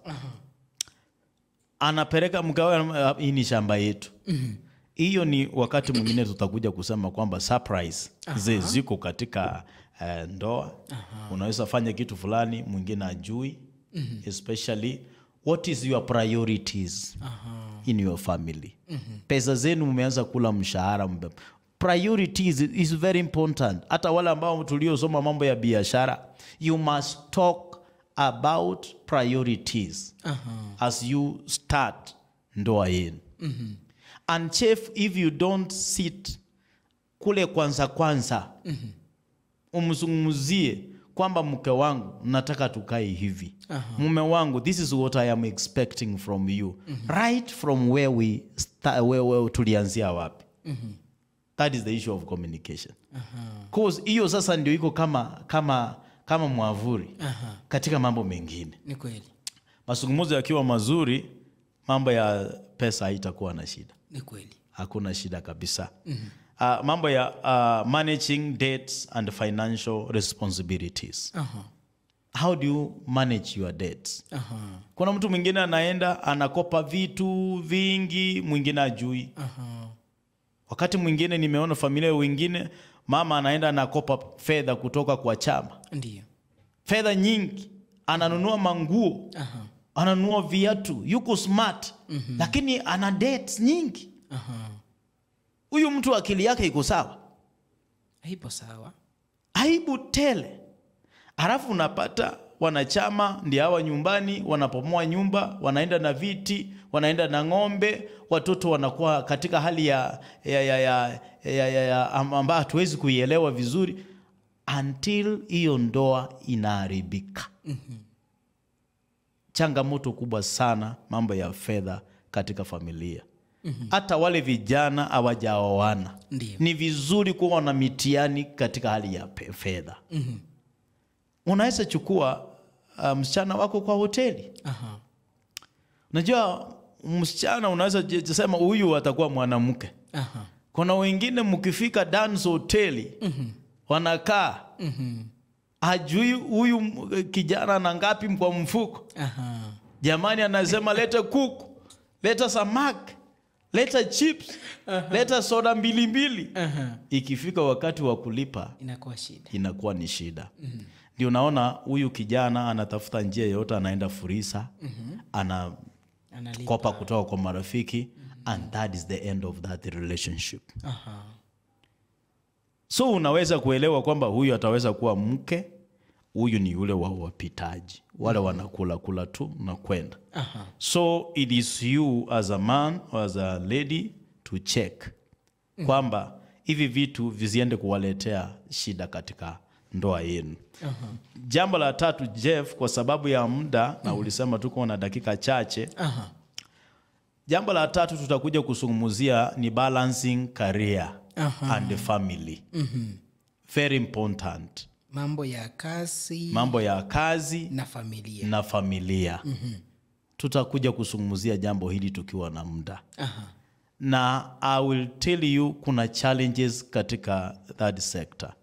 Anapeleka mgawe, hii ni shamba yetu. Hiyo ni wakati mwingine tutakuja kusema kwamba surprise ziko katika ndoa. Unaweza fanya kitu fulani mwingine ajui. Especially what is your priorities in your family. Pesa zenu mmeanza kula mshahara. Priorities is very important. Hata wale ambao tuliosoma mambo ya biashara, you must talk about priorities as you start ndoa yenu. And chef, if you don't sit kule kwanza umzungumzie kwamba mke wangu nataka tukae hivi. Mume wangu, this is what I am expecting from you. Right from where we start, where tulianzia wapi. That is the issue of communication. Cause hiyo sasa ndio iko kama mwavuli katika mambo mengine. Ni kweli. Mazungumzo yakiwa mazuri, mambo ya pesa haitakuwa na shida. Ni kweli. Hakuna shida kabisa. Mambo ya managing debts and financial responsibilities. How do you manage your debts? Kuna mtu mwingine anaenda anakopa vitu vingi, mwingine ajui. Wakati mwingine nimeona familia wengine, mama anaenda anakopa fedha kutoka kwa chama. Ndiyo. Fedha nyingi, ananunua manguo, ananunua viatu, yuko smart, lakini ana debts nyingi. Huyu mtu akili yake iko sawa? Haipo sawa. Aibu tele. Halafu unapata wanachama ndio hawa nyumbani, wanapomoa nyumba, wanaenda na viti, wanaenda na ng'ombe, watoto wanakuwa katika hali ya ya ya ya ya, ya, ya ambayo hatuwezi kuielewa vizuri until hiyo ndoa inaharibika. Changamoto kubwa sana mambo ya fedha katika familia. Hata wale vijana hawajaoana. Ni vizuri kuwa na mitihani katika hali ya fedha. Unaweza chukua msichana wako kwa hoteli. Unajua msichana unaweza sema huyu atakuwa mwanamke. Kuna wengine mkifika dance hoteli wanakaa. Hajui huyu kijana na ngapi kwa mfuko. Jamani anasema leta kuku, leta samaki, leta chips, leta soda mbili mbili. Ikifika wakati wa kulipa inakuwa shida. Inakuwa ni shida. Ndio unaona huyu kijana anatafuta njia yote, anaenda Furisa, anakopa kutoka kwa marafiki, and that is the end of that relationship. So unaweza kuelewa kwamba huyu ataweza kuwa mke, huyu ni yule wa wapitaji, wale wanakula kula tu na kwenda. So it is you as a man or as a lady to check kwamba hivi vitu visiende kuwaletea shida katika ndoa yenu. Jambo la tatu, Jeff, kwa sababu ya muda na ulisema tuko na dakika chache. Jambo la tatu tutakuja kuzungumzia ni balancing career and the family. Very important. Mambo ya kazi, mambo ya kazi na familia. Na familia. Tutakuja kuzungumzia jambo hili tukiwa na muda. Na I will tell you kuna challenges katika that sector.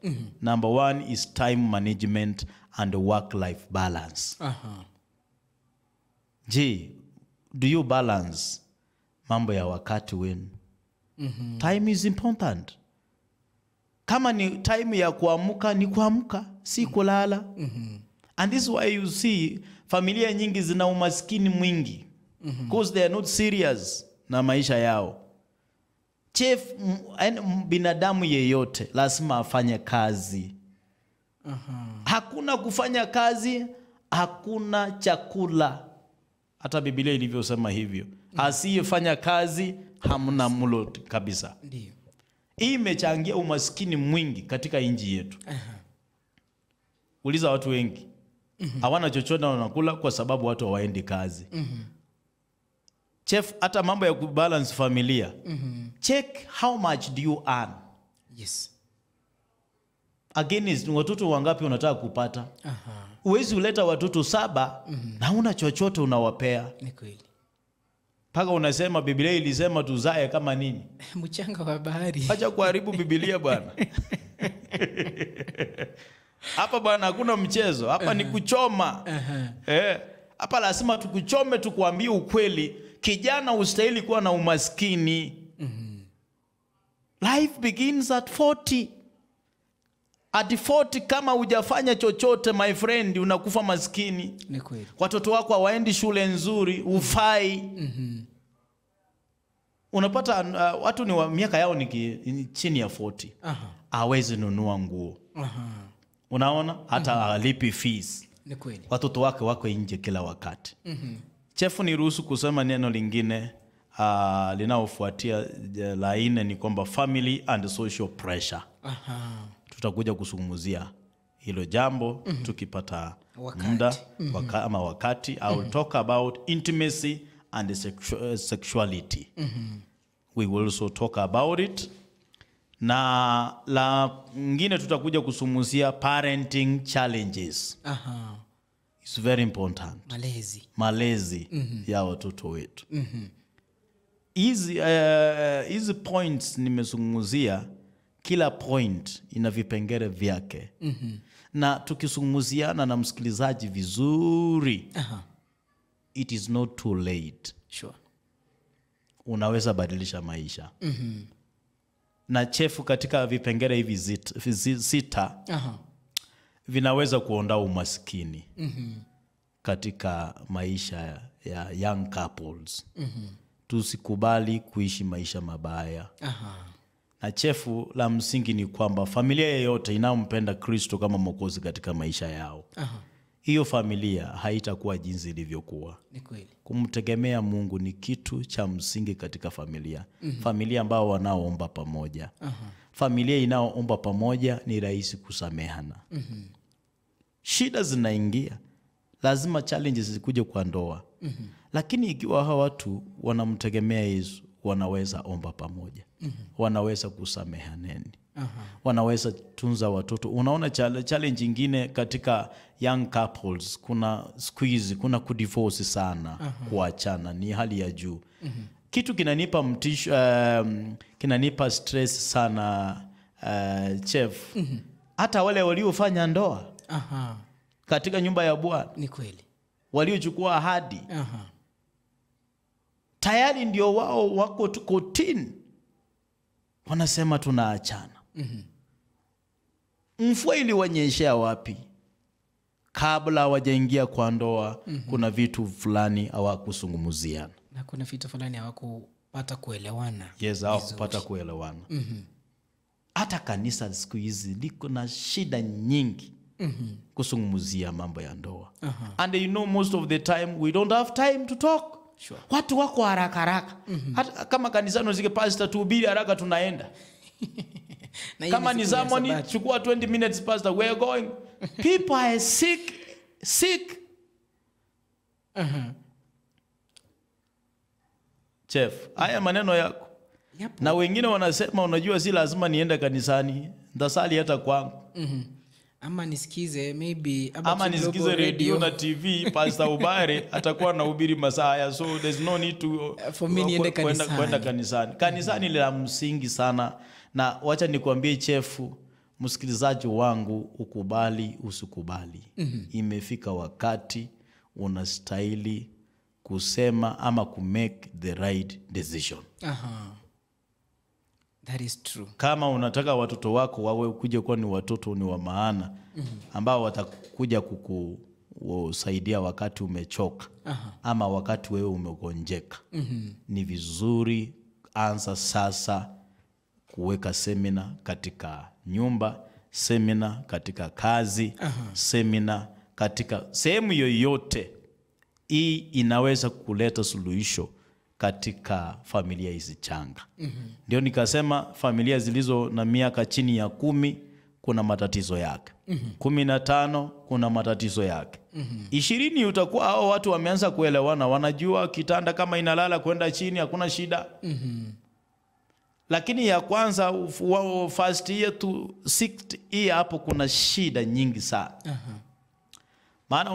Number one is time management and work-life balance. Je, do you balance mambo ya wakati wenu? Time is important. Kama ni time ya kuamka ni kuamka, si kulala. And this is why you see familia nyingi zina umaskini mwingi. Because they are not serious na maisha yao. Chef, binadamu yeyote lazima afanye kazi. Hakuna kufanya kazi, hakuna chakula. Hata Biblia ilivyosema hivyo. Asiyefanya kazi hamna mlo kabisa. Ndiyo. Hii imechangia umaskini mwingi katika nchi yetu. Uliza watu wengi. Hawana chochote wanakula kwa sababu watu hawaendi kazi. Chef, hata mambo ya kubalance familia. Check how much do you earn. Yes. Again, is watoto wangapi unataka kupata? Huwezi uleta watoto 7 na huna chochote unawapea. Ni kweli. Paka unasema Biblia ilisema tuzae kama nini? Mchanga wa bahari. Acha kuharibu Biblia bwana. Hapa bwana hakuna mchezo, hapa ni kuchoma. Hapa lazima tukuchome, tukuambie ukweli. Kijana ustahili kuwa na umaskini. Life begins at 40. At 40 kama hujafanya chochote my friend, unakufa maskini. Ni kweli. Watoto wako hawaendi shule nzuri, ufai. Unapata watu ni wa miaka yao ni chini ya 40. Hawezi nunua nguo. Unaona? Hata alipi fees. Ni kweli. Watoto wake wako nje kila wakati. Chefu, niruhusu kusema neno lingine linaofuatia la nne ni kwamba family and social pressure. Tutakuja kuzungumzia hilo jambo tukipata wakati. Muda ama wakati. I will talk about intimacy and sexuality. We will also talk about it. Na la ngine tutakuja kuzungumzia parenting challenges. It's very important. Malezi. Malezi ya watoto wetu. Hizi points nimezungumzia, Kila point ina vipengele vyake. Na tukizungumziana na msikilizaji vizuri, it is not too late. Sure. Unaweza badilisha maisha. Na chefu, katika vipengele hivi sita vinaweza kuondoa umaskini katika maisha ya young couples. Tusikubali kuishi maisha mabaya. Na chefu, la msingi ni kwamba familia yeyote inayompenda Kristo kama Mwokozi katika maisha yao, hiyo familia haitakuwa jinsi ilivyokuwa. Ni kweli. Kumtegemea Mungu ni kitu cha msingi katika familia. Familia ambao wanaoomba pamoja. Familia inayoomba pamoja ni rahisi kusamehana. Shida zinaingia, lazima challenges zikuje kwa ndoa. Lakini ikiwa hawa watu wanamtegemea Yesu, wanaweza omba pamoja. Wanaweza kusamehaneni. Wanaweza tunza watoto. Unaona, challenge ingine katika young couples, kuna siku hizi kuna kudivorce sana, kuachana ni hali ya juu. Kitu kinanipa mtisho, kinanipa stress sana, chef. Hata wale waliofanya ndoa katika nyumba ya Bwana, Ni kweli. waliochukua ahadi, tayari ndio wao wako tu kotini, wanasema tunaachana. Mvua iliwanyeshea wapi? Kabla hawajaingia kwa ndoa, kuna vitu fulani hawakuzungumziana. Na kuna vitu fulani hawakupata kuelewana. Yes, hawakupata kuelewana. Hata kanisa siku hizi liko na shida nyingi kuzungumzia mambo ya ndoa. And you know, most of the time we don't have time to talk. Watu wako haraka haraka. Hata kama kanisani usike pastor, tuhubiri haraka, tunaenda. Na hii Kama ni siku ya sermon, Sabato. chukua 20 minutes, pastor, we are going. People are sick, sick. Chef, haya maneno yako. Yapo. Na wengine wanasema, unajua, si lazima niende kanisani, ntasali hata kwangu. Ama nisikize maybe Ama Abachi nisikize Global radio na TV, Pastor Ubare atakuwa anahubiri masaa haya, so there's no need to For me niende kanisani. Kwenda kanisani. Kanisani ni la msingi sana, na wacha nikuambie chefu, msikilizaji wangu, ukubali usikubali, imefika wakati unastahili kusema ama kumake the right decision. That is true. Kama unataka watoto wako wawe kuja kuwa ni watoto ni wa maana, ambao watakuja kukusaidia wakati umechoka ama wakati wewe umegonjeka, ni vizuri anza sasa kuweka semina katika nyumba, semina katika kazi, semina katika sehemu yoyote. Hii inaweza kuleta suluhisho katika familia hizi changa. Ndio nikasema familia zilizo na miaka chini ya 10 kuna matatizo yake. 15 kuna matatizo yake. 20 utakuwa hao watu wameanza kuelewana, wanajua kitanda kama inalala kwenda chini hakuna shida. Lakini ya kwanza, first year to sixth year, hapo kuna shida nyingi sana. Maana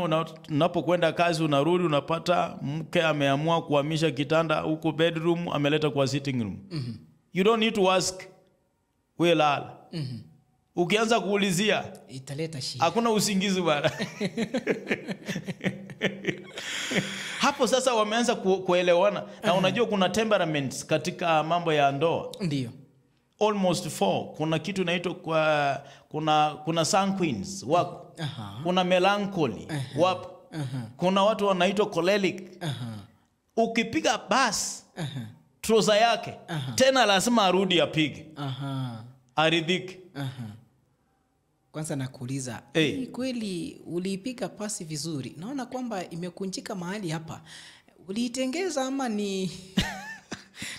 unapokwenda kazi, unarudi, unapata mke ameamua kuhamisha kitanda huko bedroom, ameleta kwa sitting room. You don't need to ask. We lala. Ukianza kuulizia, Italeta shida. Hakuna usingizi bwana. Hapo sasa wameanza kuelewana na unajua kuna temperaments katika mambo ya ndoa. Almost four. Kuna kitu inaitwa kwa kuna sanguines wapo. Kuna melancholy wapo. Kuna watu wanaitwa choleric. Ukipiga bas trouser yake, tena lazima arudi apige. Aridhike. Kwanza nakuuliza, Hey. hii kweli uliipiga pasi vizuri? Naona kwamba imekunjika mahali hapa. Uliitengeza ama ni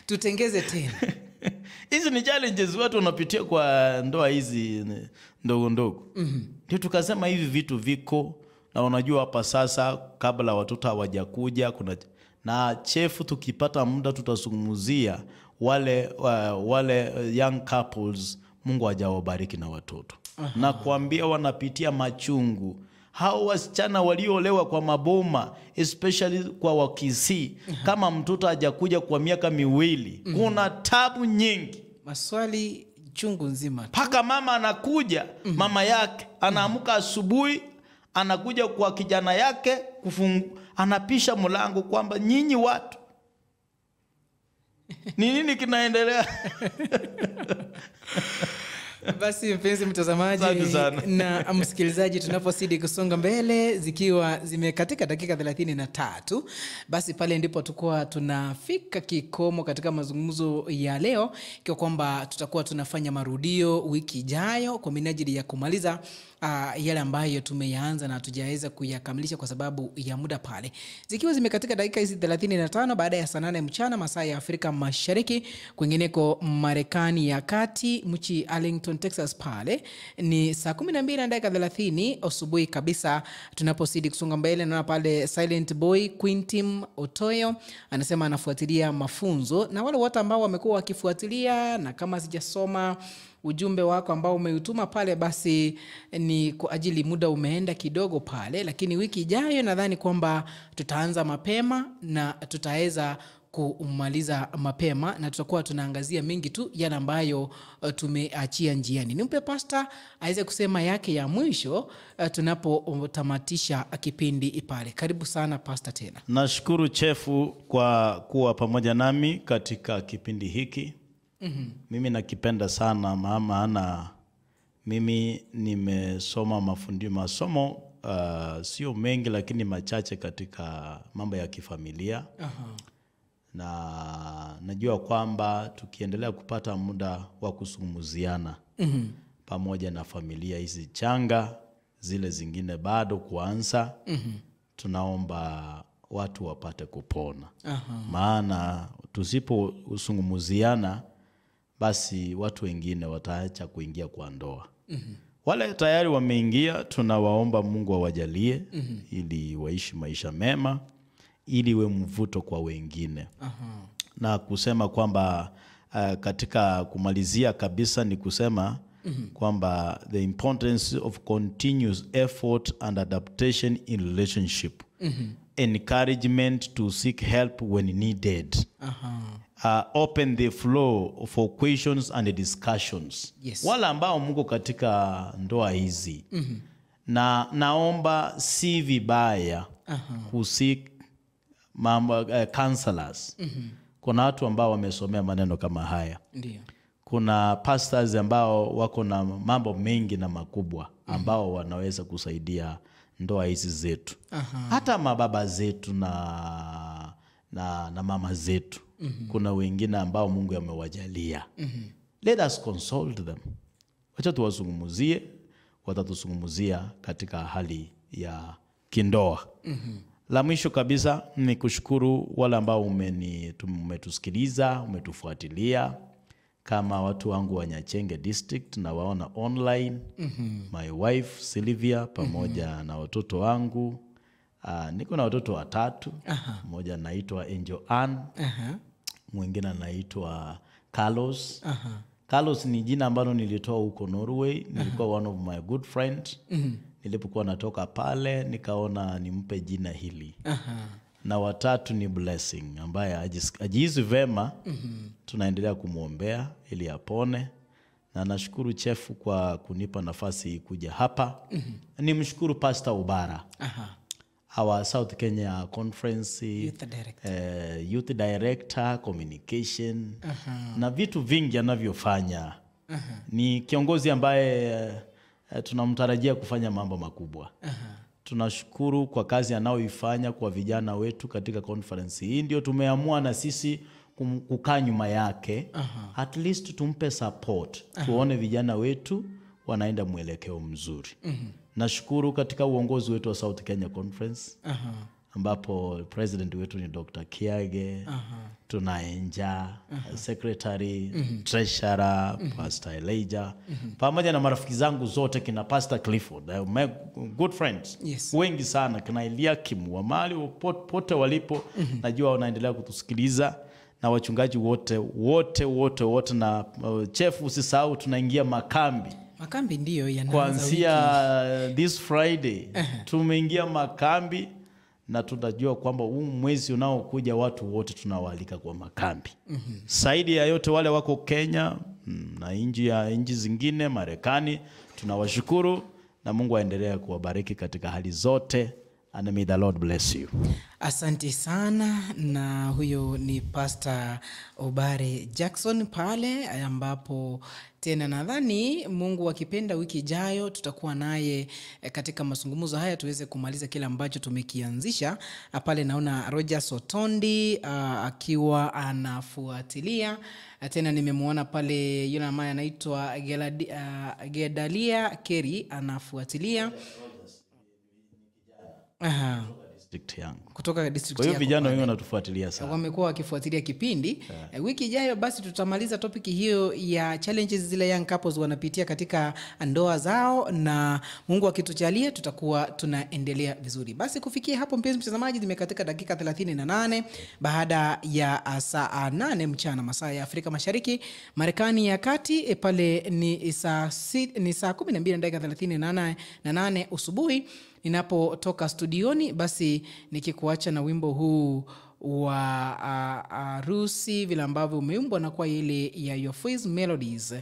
tutengeze tena? Hizi ni challenges watu wanapitia kwa ndoa hizi ndogo ndogo. Ndio tukasema hivi vitu viko, na unajua hapa sasa kabla watoto hawajakuja kuna na chefu, tukipata muda tutazungumzia wale young couples Mungu hajawabariki na watoto. Na kuambia wanapitia machungu. Hao wasichana walioolewa kwa maboma, especially kwa Wakisii, kama mtoto hajakuja kwa miaka 2, kuna tabu nyingi. Maswali Chungu nzima. Paka mama anakuja, mama yake anaamuka asubuhi, anakuja kwa kijana yake anapisha mlango kwamba nyinyi watu ni nini kinaendelea? Basi mpenzi mtazamaji na msikilizaji, tunapozidi kusonga mbele zikiwa zimekatika dakika 33, basi pale ndipo tukua tunafika kikomo katika mazungumzo ya leo, ikiwa kwamba tutakuwa tunafanya marudio wiki ijayo kwa minajili ya kumaliza yale ambayo tumeyaanza na hatujaweza kuyakamilisha kwa sababu ya muda pale. Zikiwa zimekatika dakika hizi 35 baada ya saa 8 mchana masaa ya Afrika Mashariki, kwingineko Marekani ya Kati, mchi Arlington, Texas pale ni saa 12 na dakika 30 asubuhi kabisa. Tunapozidi kusonga mbele, naona pale Silent Boy Quintim Otoyo anasema anafuatilia mafunzo, na wale wote ambao wamekuwa wakifuatilia, na kama sijasoma ujumbe wako ambao umeutuma pale, basi ni kwa ajili muda umeenda kidogo pale, lakini wiki ijayo nadhani kwamba tutaanza mapema na tutaweza kumaliza mapema, na tutakuwa tunaangazia mengi tu yale ambayo tumeachia njiani. Nimpe pastor aweze kusema yake ya mwisho tunapotamatisha kipindi pale. Karibu sana pastor tena. Nashukuru chefu kwa kuwa pamoja nami katika kipindi hiki. Mimi nakipenda sana maana mimi nimesoma masomo sio mengi lakini machache katika mambo ya kifamilia. Na najua kwamba tukiendelea kupata muda wa kusungumuziana pamoja na familia hizi changa, zile zingine bado kuanza, tunaomba watu wapate kupona. Maana tusiposungumuziana basi watu wengine wataacha kuingia kwa ndoa. Wale tayari wameingia, tunawaomba Mungu awajalie ili waishi maisha mema, ili we mvuto kwa wengine. Na kusema kwamba katika kumalizia kabisa ni kusema kwamba the importance of continuous effort and adaptation in relationship. Encouragement to seek help when needed. Open the floor for questions and discussions. Yes. Wala ambao mko katika ndoa hizi. Na naomba si vibaya kuseek mambo counselors. Kuna watu ambao wamesomea maneno kama haya. Ndiyo. Kuna pastors ambao wako na mambo mengi na makubwa ambao wanaweza kusaidia ndoa hizi zetu. Hata mababa zetu na mama zetu. Kuna wengine ambao Mungu amewajalia. Let us consult them. Wacha tuwazungumzie, watatuzungumzia katika hali ya kindoa. La mwisho kabisa ni kushukuru wale ambao umetusikiliza, umetufuatilia, kama watu wangu wa Nyachenge District na waona online. My wife Sylvia pamoja na watoto wangu. Niko na watoto watatu. Mmoja anaitwa Angel Ann. Mwingine anaitwa Carlos. Carlos ni jina ambalo nilitoa huko Norway. Nilikuwa one of my good friends. Nilipokuwa natoka pale nikaona nimpe jina hili. Na watatu ni Blessing ambaye ajihisi vema. Tunaendelea kumuombea ili apone. Na nashukuru chefu kwa kunipa nafasi kuja hapa. Nimshukuru Pastor Obara. Our South Kenya Conference Youth Director, Youth Director, Communication, na vitu vingi anavyofanya. Ni kiongozi ambaye tunamtarajia kufanya mambo makubwa. Tunashukuru kwa kazi anayoifanya kwa vijana wetu katika conference hii. Ndio tumeamua na sisi kukaa nyuma yake. At least tumpe support. Tuone vijana wetu wanaenda mwelekeo mzuri. Nashukuru katika uongozi wetu wa South Kenya Conference, ambapo president wetu ni Dr. Kiage, tunaenja secretary, treasurer, Pastor Elijah, pamoja na marafiki zangu zote kina Pastor Clifford, my good friends. Yes. Wengi sana kina Eliakim wa mali pote walipo, najua wanaendelea kutusikiliza, na wachungaji wote wote wote wote, na chef usisahau tunaingia makambi. Makambi ndiyo yanaanza kuanzia this Friday. Tumeingia makambi na tunajua kwamba huu mwezi unaokuja watu wote tunawaalika kwa makambi. Zaidi ya yote wale wako Kenya, Na nchi zingine Marekani. Tunawashukuru na Mungu aendelee kuwabariki katika hali zote. And may the Lord bless you. Asante sana. Na huyo ni Pastor Obare Jackson pale, ambapo tena nadhani Mungu akipenda wiki ijayo tutakuwa naye katika mazungumzo haya tuweze kumaliza kile ambacho tumekianzisha. Pale naona Roger Sotondi akiwa anafuatilia. Tena nimemuona pale yule ambaye anaitwa Gedalia Keri anafuatilia. Aha. District yangu. Kutoka district Kwa hiyo yako vijana pale. wengi wanatufuatilia sana. Wamekuwa wakifuatilia kipindi. Wiki ijayo basi tutamaliza topic hiyo ya challenges zile young couples wanapitia katika ndoa zao, na Mungu akitujalia tutakuwa tunaendelea vizuri. Basi kufikia hapo, mpenzi mtazamaji, zimekatika dakika 38 baada ya saa 8 mchana masaa ya Afrika Mashariki, Marekani ya Kati pale ni saa 12 na dakika 38 usubuhi. Ninapotoka studioni basi nikikuacha na wimbo huu wa harusi vile ambavyo umeumbwa na kwa ile ya Your Voice Melodies.